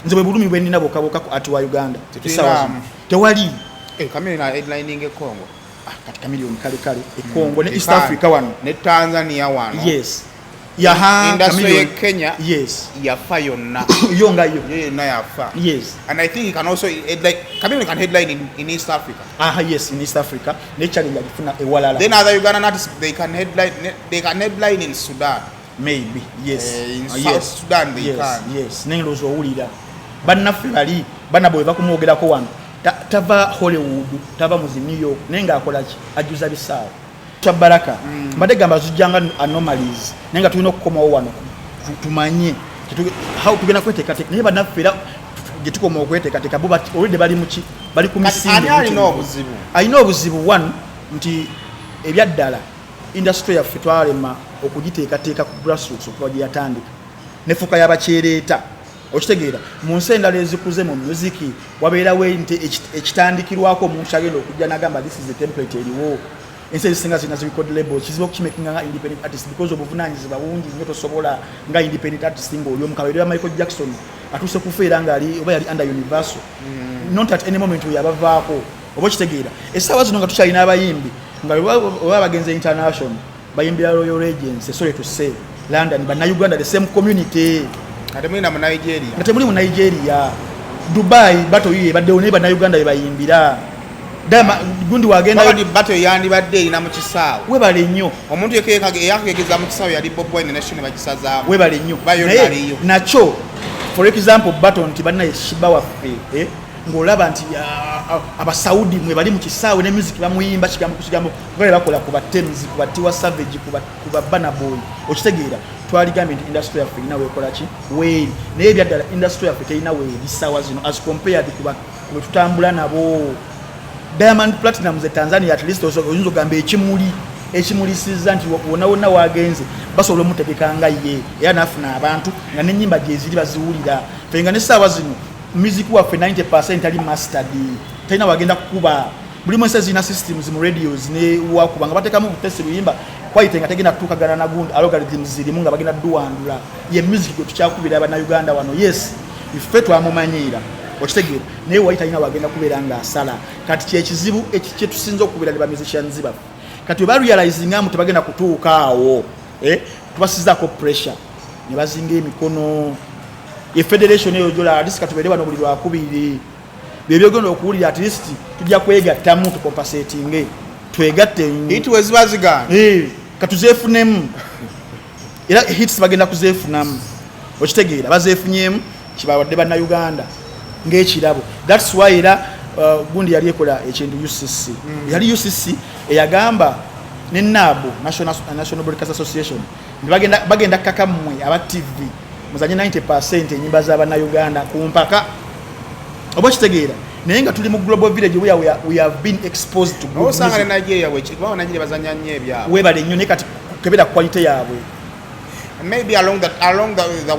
[SPEAKER 1] Nze bwe bulumi bwe nnina bwokka bwokka ku art wa Uganda.
[SPEAKER 2] Tetulina.
[SPEAKER 1] Essaawa zino tewali.
[SPEAKER 2] Eh, Chameleone na headlining e Congo.
[SPEAKER 1] Ah, kati Chameleone kale kale e Congo ne East
[SPEAKER 2] Ekaani.
[SPEAKER 1] Africa wano.
[SPEAKER 2] Ne Tanzania wano.
[SPEAKER 1] Yes, yaha.
[SPEAKER 2] Industry
[SPEAKER 1] Chameleone.
[SPEAKER 2] ye Kenya
[SPEAKER 1] Yes.
[SPEAKER 2] yafa yonna.
[SPEAKER 1] Yo nga yo.
[SPEAKER 2] Yo yonna yafa.
[SPEAKER 1] Yes.
[SPEAKER 2] And I think he can also headline, Chameleone can headline in East Africa.
[SPEAKER 1] Aha, yes, in East Africa ne challenge agifuna ewalala.
[SPEAKER 2] Then other Ugandan artists, they can headline in Sudan.
[SPEAKER 1] Maybe, yes.
[SPEAKER 2] Eh, in
[SPEAKER 1] Ah,
[SPEAKER 2] South
[SPEAKER 1] yes.
[SPEAKER 2] Sudan they
[SPEAKER 1] Yes,
[SPEAKER 2] can.
[SPEAKER 1] yes, naye ndowooza owulira bannaffe bali bannabwe bakumwogerako wano. Tava Hollywood, tava mu zi New York, naye ng'akola ki? Ajjuza bisaawe. Kya baraka, mbadde gamba zijjanga anomalies, naye nga tulina okukomawo wano tumanye how tugenda kweteekateeka. Naye bannaffe era gye tukoma okweteekateeka, bo already bali muki? Bali ku
[SPEAKER 2] Kati
[SPEAKER 1] misinde.
[SPEAKER 2] ani alina obuzibu?
[SPEAKER 1] Alina obuzibu one nti ebyaddala industry yaffe twalema okugiteekateeka ku grassroots okuva gye yatandika nefuuka yabakyereeta. Okitegeera, mu nsi endala ezikuze mu music wabeerawo nti ekitandikirwako omuntu kyagenda okujja nagamba this is the template eriwo. Ensi ezisinga zirina zi record labels. Kizibu okukimakinga nga independent artist because obuvunanyizibwa bungi nnyo. Tosobola nga independent artist ng'oli omukaberera. Michael Jackson atuuse kufa era ngaali oba yali under Universal, not at any moment weyabavaako, oba okitegeera? Essaawa zino nga tukyalina abayimbi nga oba bagenze international, bayimbira Royal Agency, sorry to say, London, Bannayuganda, the same community.
[SPEAKER 2] Nga temulina mu Nigeria.
[SPEAKER 1] Nga temuli mu Nigeria. Dubai battle yiyo ebaddewo, naye Bannayuganda bebayimbira. Gundi wagenda.
[SPEAKER 2] Babadi battle yandibadde erina mu kisaawe.
[SPEAKER 1] Webale nnyo.
[SPEAKER 2] Omuntu eyakegeza mu kisaawe yali Bobi Wine, nation ne bagisazaamu.
[SPEAKER 1] Webale nnyo.
[SPEAKER 2] Bayo
[SPEAKER 1] Naye
[SPEAKER 2] naliyo.
[SPEAKER 1] nakyo, for example, battle nti bannaye Sheebah waffe, eh, ng'olaba nti Abasaudi mwe bali mu kisaawe ne music bamuyimba kigambo ku kigambo nga bwe bakola ku ba Tems, ku ba Tiwa Savage, ku ba Burna Boy. Okitegeera, twaligambye nti industry yaffe erina weekola ki weeri, naye ebyaddala industry yaffe terina weeri ssaawa zino as compared ku be tutambula nabo. Diamond Platnumz e Tanzania at least oyinza ogamba ekimuli ekimulisiza nti wonna wonna wagenze basobola omutegeka nga ye, era nafuna abantu nga nenyimba gyeziri baziwulira. Fe nga nesaawa zino music waffe 90 ali mastered, talina wagenda kukuba. Buli mu ensi zirina systems mu radios ne wakuba nga batekamu butesi luyimba quality nga tegenda kutuukagana na gundi algorithms zirimu nga bagenda duwandula. Ye music gwe tukyakubira Abannayuganda wano, yes, ffe twamumanyiira, okitegeera, naye wali talina wagenda kubeera ng'asala. Kati kyekizibu kyetusinza okukubira ne bamusicians baffe. Kati we barealizinga mu tebagenda kutuuka awo, eh, tubasizaako pressure ne bazinga emikono. Ye federation eyo jola, at least katubeere wano buli lwakubiri, byebyogenda okuwulira. At least tujja kwegattamu, tucompensatinge, twegatte.
[SPEAKER 2] Hit weziba zigaana.
[SPEAKER 1] Eh, katuzeefunemu, era hits bagenda kuzeefunamu. Okitegeera? Bazeefunyemu, kibawadde Bannayuganda ng'ekirabo. That's why era gundi yali ekola ekintu UCC, yali UCC eyagamba ne NABO, National Broadcast Association, nti bagenda kaka mmwe aba TV muzanye 90 enyimba z'Abannayuganda ku mpaka. Oba okitegeera? Naye nga tuli mu global village where we have been exposed to good
[SPEAKER 2] Osanga ne
[SPEAKER 1] music.
[SPEAKER 2] Nigeria bwekiri, kubanga Nigeria bazanya nnyo ebyabwe.
[SPEAKER 1] Weebale nnyo, naye kati kebera quality yaabwe.
[SPEAKER 2] Maybe along the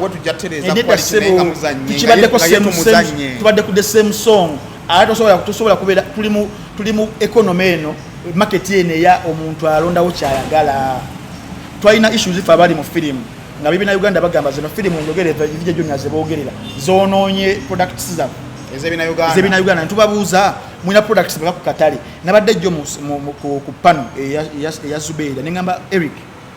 [SPEAKER 2] way tujja tereeza
[SPEAKER 1] Nedda.
[SPEAKER 2] quality, naye nga
[SPEAKER 1] Ssebo,
[SPEAKER 2] muzanye
[SPEAKER 1] tukibaddeko.
[SPEAKER 2] nga ye tumuzanye.
[SPEAKER 1] Tubadde ku the same song, ate tosobola kubeera. Tuli mu economy eno, market eno eya omuntu alondawo kyayagala. Twalina issues ife abali mu firimu nga bibina Uganda bagamba zino firimu njogere vijja junior zeboogerera zonoonye products zaffe.
[SPEAKER 2] Ez'ebina Uganda.
[SPEAKER 1] Ez'ebina Uganda. Ntubabuuza, mulina products meka ku katale? Nabadde jjo ku pano eya Zubeira, neŋamba Eric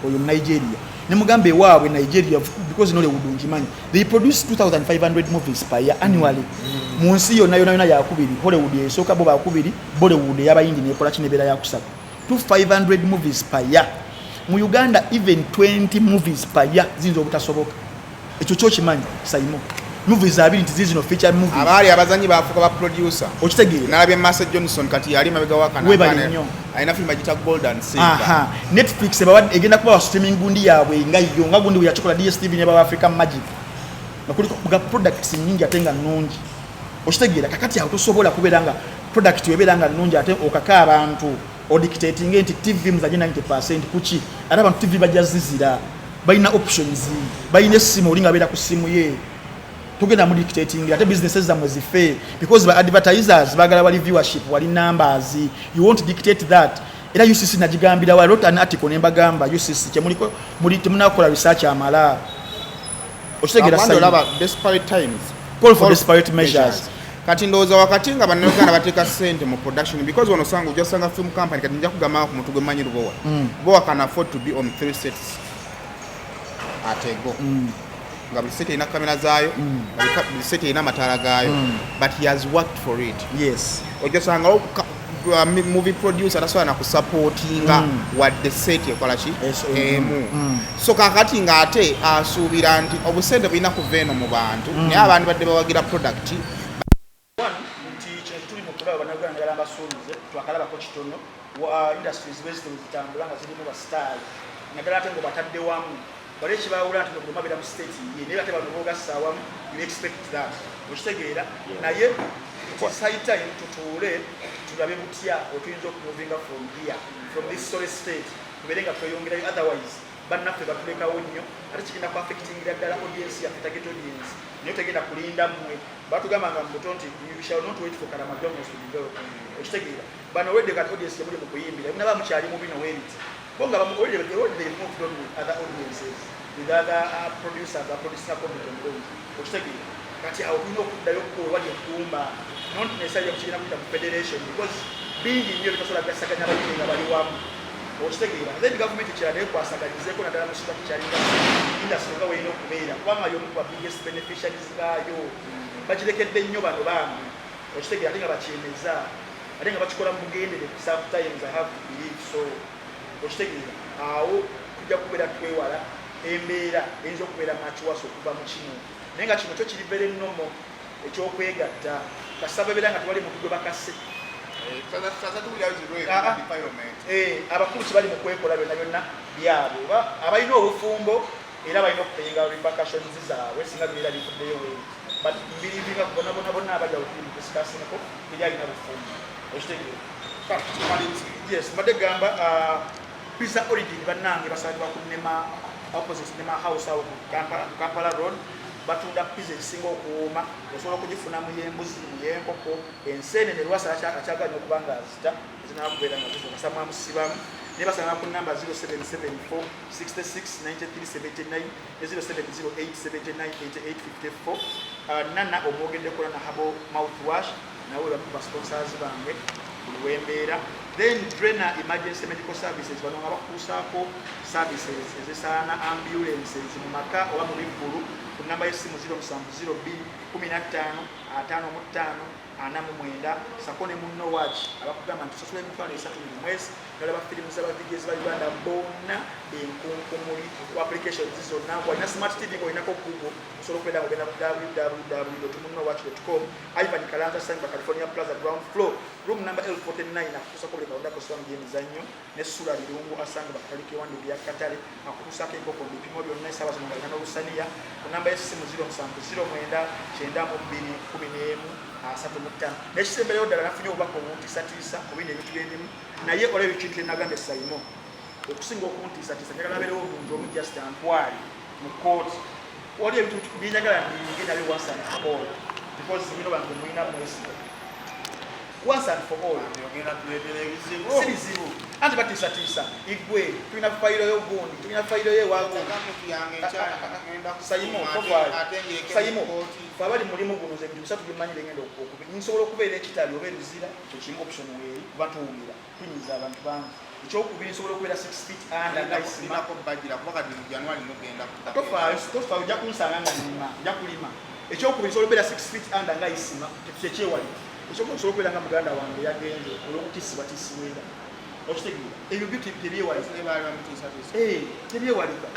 [SPEAKER 1] oyo mu Nigeria, nemugamba ewaabwe Nigeria, because Nollywood ngimanyi, they produce 2500 movies per year annually. Mu nsi yonna yonna yonna yakubiri. Hollywood esooka, bo bakubiri. Bollywood ey'Abayindi nekola kinebeera yakusatu. 2500 movies per year. Mu Uganda even 20 movies per year ziyinza obutasoboka. Ekyo kyokimanyi, saimo movies abiri nti zizino feature movies.
[SPEAKER 2] Abaali abazanyi bafuuka ba producer.
[SPEAKER 1] Okitegeera?
[SPEAKER 2] Nalabye Mercy Johnson, kati yali mabega wa kana.
[SPEAKER 1] Weebale nnyo.
[SPEAKER 2] Alina film agita Gold and Silver.
[SPEAKER 1] Aha, Netflix egenda kubawa streaming gundi yaabwe nga yo, nga gundi bwe yakikola DStv nebawa African Magic, nga kuliko nga products nyingi ate nga nnungi. Okitegeera? Kakati awo tosobola kubeera nga product webeera nga nnungi ate okaka abantu, odictatinge nti TV muzanye 90 kuki, ate abantu TV bajja zizira, balina options, balina essimu, oli nga abeera ku ssimu ye. Tugenda mu dictating ate businesses zammwe zife, because ba advertisers bagala wali viewership, wali numbers. You won't dictate that. Era UCC nagigambira, I wrote an article nembagamba UCC kyemuliko muli temunakola research amala. Okitegeera?
[SPEAKER 2] Abandi
[SPEAKER 1] Simon?
[SPEAKER 2] Olaba desperate times
[SPEAKER 1] Call for desperate measures.
[SPEAKER 2] Kati ndowooza wakati nga Bannayuganda bateeka ssente mu production, because wano osanga ojja osanga film company, kati nja kugamba ku muntu gwe mmanyi, Lubowa. Lubowa can afford to be on three sets atego, nga buli set erina kamera zaayo, nga buli set erina amataala gaayo, but he has worked for it. Ojja osangawo movie producer tasobola nakusupportinga wadde set ekola ki emu. So kakati ng'ate asuubira nti obusente bulina kuva eno mu bantu, naye abantu badde bawagira product.
[SPEAKER 1] Nti kino tuli mu kulaba Bannayuganda, njagala mbasuubize twakalabako kitono. Industries bwezito zitambula nga zirimu basitaali, naddala ate nga batadde wamu wali ekibawula nti buli abeera mu state ye, naye ate bano bogassa awamu, you expect that. Okitegeera? Naye it is high time tutuule tulabe butya otuyinza okumovinga from here, from this solid state, tubeere nga tweyongerayo. Otherwise bannaffe batulekawo nnyo, ate kigenda ku affectingira ddala audience yaffe, target audience. Naye tegenda kulinda mmwe. Batugamba nga mubuto nti you shall not wait for Karamajongos to develop. Okitegeera? Bano already kati audience yemuli mu kuyimbira, munaba mukyali mu bino weebiti bo nga already they moved on with other audiences, with other producers, producer content omulungi. Okitegeera? Kati awo tulina okuddayo ko wali ekumba, not necessarily kukigenda kuyita mu federation, because bingi nnyo bitasobola gasaganya abayimbi nga bali wamu. Okitegeera? Then gavumenti kirala ekwasaganyizeeko naddala mu structuring industry nga weerina okubeera, kubanga y'omu ku ba biggest beneficiaries baayo. Bagirekedde nnyo bano bambi. Okitegeera? Ate nga bakyemeza, ate nga bakikola mu bugendere. Sometimes I have to believe so. Okitegeera? Awo tujja kubeera twewala embeera eyinza okubeera much worse okuva mu kino. Naye nga kino kyo kiri very normal ekyokwegatta, kasita babeera nga tewali muntu gwe bakase. Ah, ah. Abakulu kibali mu kwekola byonna byonna byabwe, oba abalina obufumbo era balina okupayinga repercussions zaabwe singa bibeera bivuddeyo weeri. But mbelievinga bona bona bonna abajja okuli mu discussingko, teri alina bufumbo. Okitegeera? Yes, mbadde gamba Pizza Origin bannange basangibwa ku Nema, opposite Nema House awo ku Kampala Road. Batunda pizza ezisinga okuwooma. Osobola okugifuna mu y'embuzi, mu y'enkoko, enseenene. Lwasa akyaganya okuba nga azita ezinakubeera nga zizo kasamwamusibamu. Naye basanga ku namba 0774 66 93 79 ne 0708 79 88 54. Nana omwogeddeko na herbal mouthwash, nawe bamu ku basponsors bange buli. Wembeera. Then Drena Emergency Medical Services, bano nga bakutuusaako services ezisaana ambulances mu maka oba mu bivvulu, ku namba y'essimu 0702 15 55 49, sako ne munno waaki abakugamba nti tusasula 30,000 buli mwezi, nolaba firimu z'abavidiyo ba Uganda bonna enkunkumuli ku applications zonna. Walina smart TV ng'olinako Google, osobola okubeera nga ogenda ku www.munnowatch.com. Ivan Kalanza, Sangba California Plaza, ground floor, room number L49, akutuusako buli kalondako swamu gy'emizannyo. Ne Sula Birungu, asanga bakatalika ewandi bya Katale, akutuusako enkoko mu bipimo byonna esaawa zino ng'alina n'olusaniya, ku namba y'essimu 0709 92 11 35. N'ekisembereyo ddala, nafunye obubaka obuntiisatiisa ku bino ebintu byebimu, naye olaba ekintu kyenagambye Saimo, okusinga okuntiisatiisa njagala abeerewo omuntu omu just antwale mu kooti. Wali ebintu byenjagala ndinge nabyo once and for all, because bino bange mulina mwesiga once and for all.
[SPEAKER 2] Ogenda tuleetera ebizibu.
[SPEAKER 1] Si bizibu, anti batiisatiisa. Igwe tulina fayiro yo gundi, tulina fayiro yo ewagundi.
[SPEAKER 2] Gavumenti yange nkyala ngenda
[SPEAKER 1] Sayimo,
[SPEAKER 2] kukuuma,
[SPEAKER 1] tovaayo.
[SPEAKER 2] Ate ngirekere
[SPEAKER 1] Sayimo,
[SPEAKER 2] mu kkooti.
[SPEAKER 1] fe abali mulimu guno, nze ebintu bisatu byemmanyi byengenda okubi nsobola okubeera ekitali oba eruzira, kyekimu option weeri, kuba tuwulira tunyiza abantu bangi. Ekyokubiri, nsobola okubeera 6 feet under nga isima.
[SPEAKER 2] Linako bajira kuba kati mu January mugenda.
[SPEAKER 1] Tofaayo, tofaayo, ojja kunsanga nga nima, nja kulima. Ekyokubiri, nsobola okubeera 6 feet under nga isima, kyekyewali. Ekyokubiri, nsobola okubeera nga muganda wange yagenze olw'okutiisibwatiisibwa, era okitegeera ebyo byo tebyewalika.
[SPEAKER 2] Baali bamutiisatiisa.
[SPEAKER 1] Eh, tebyewalika.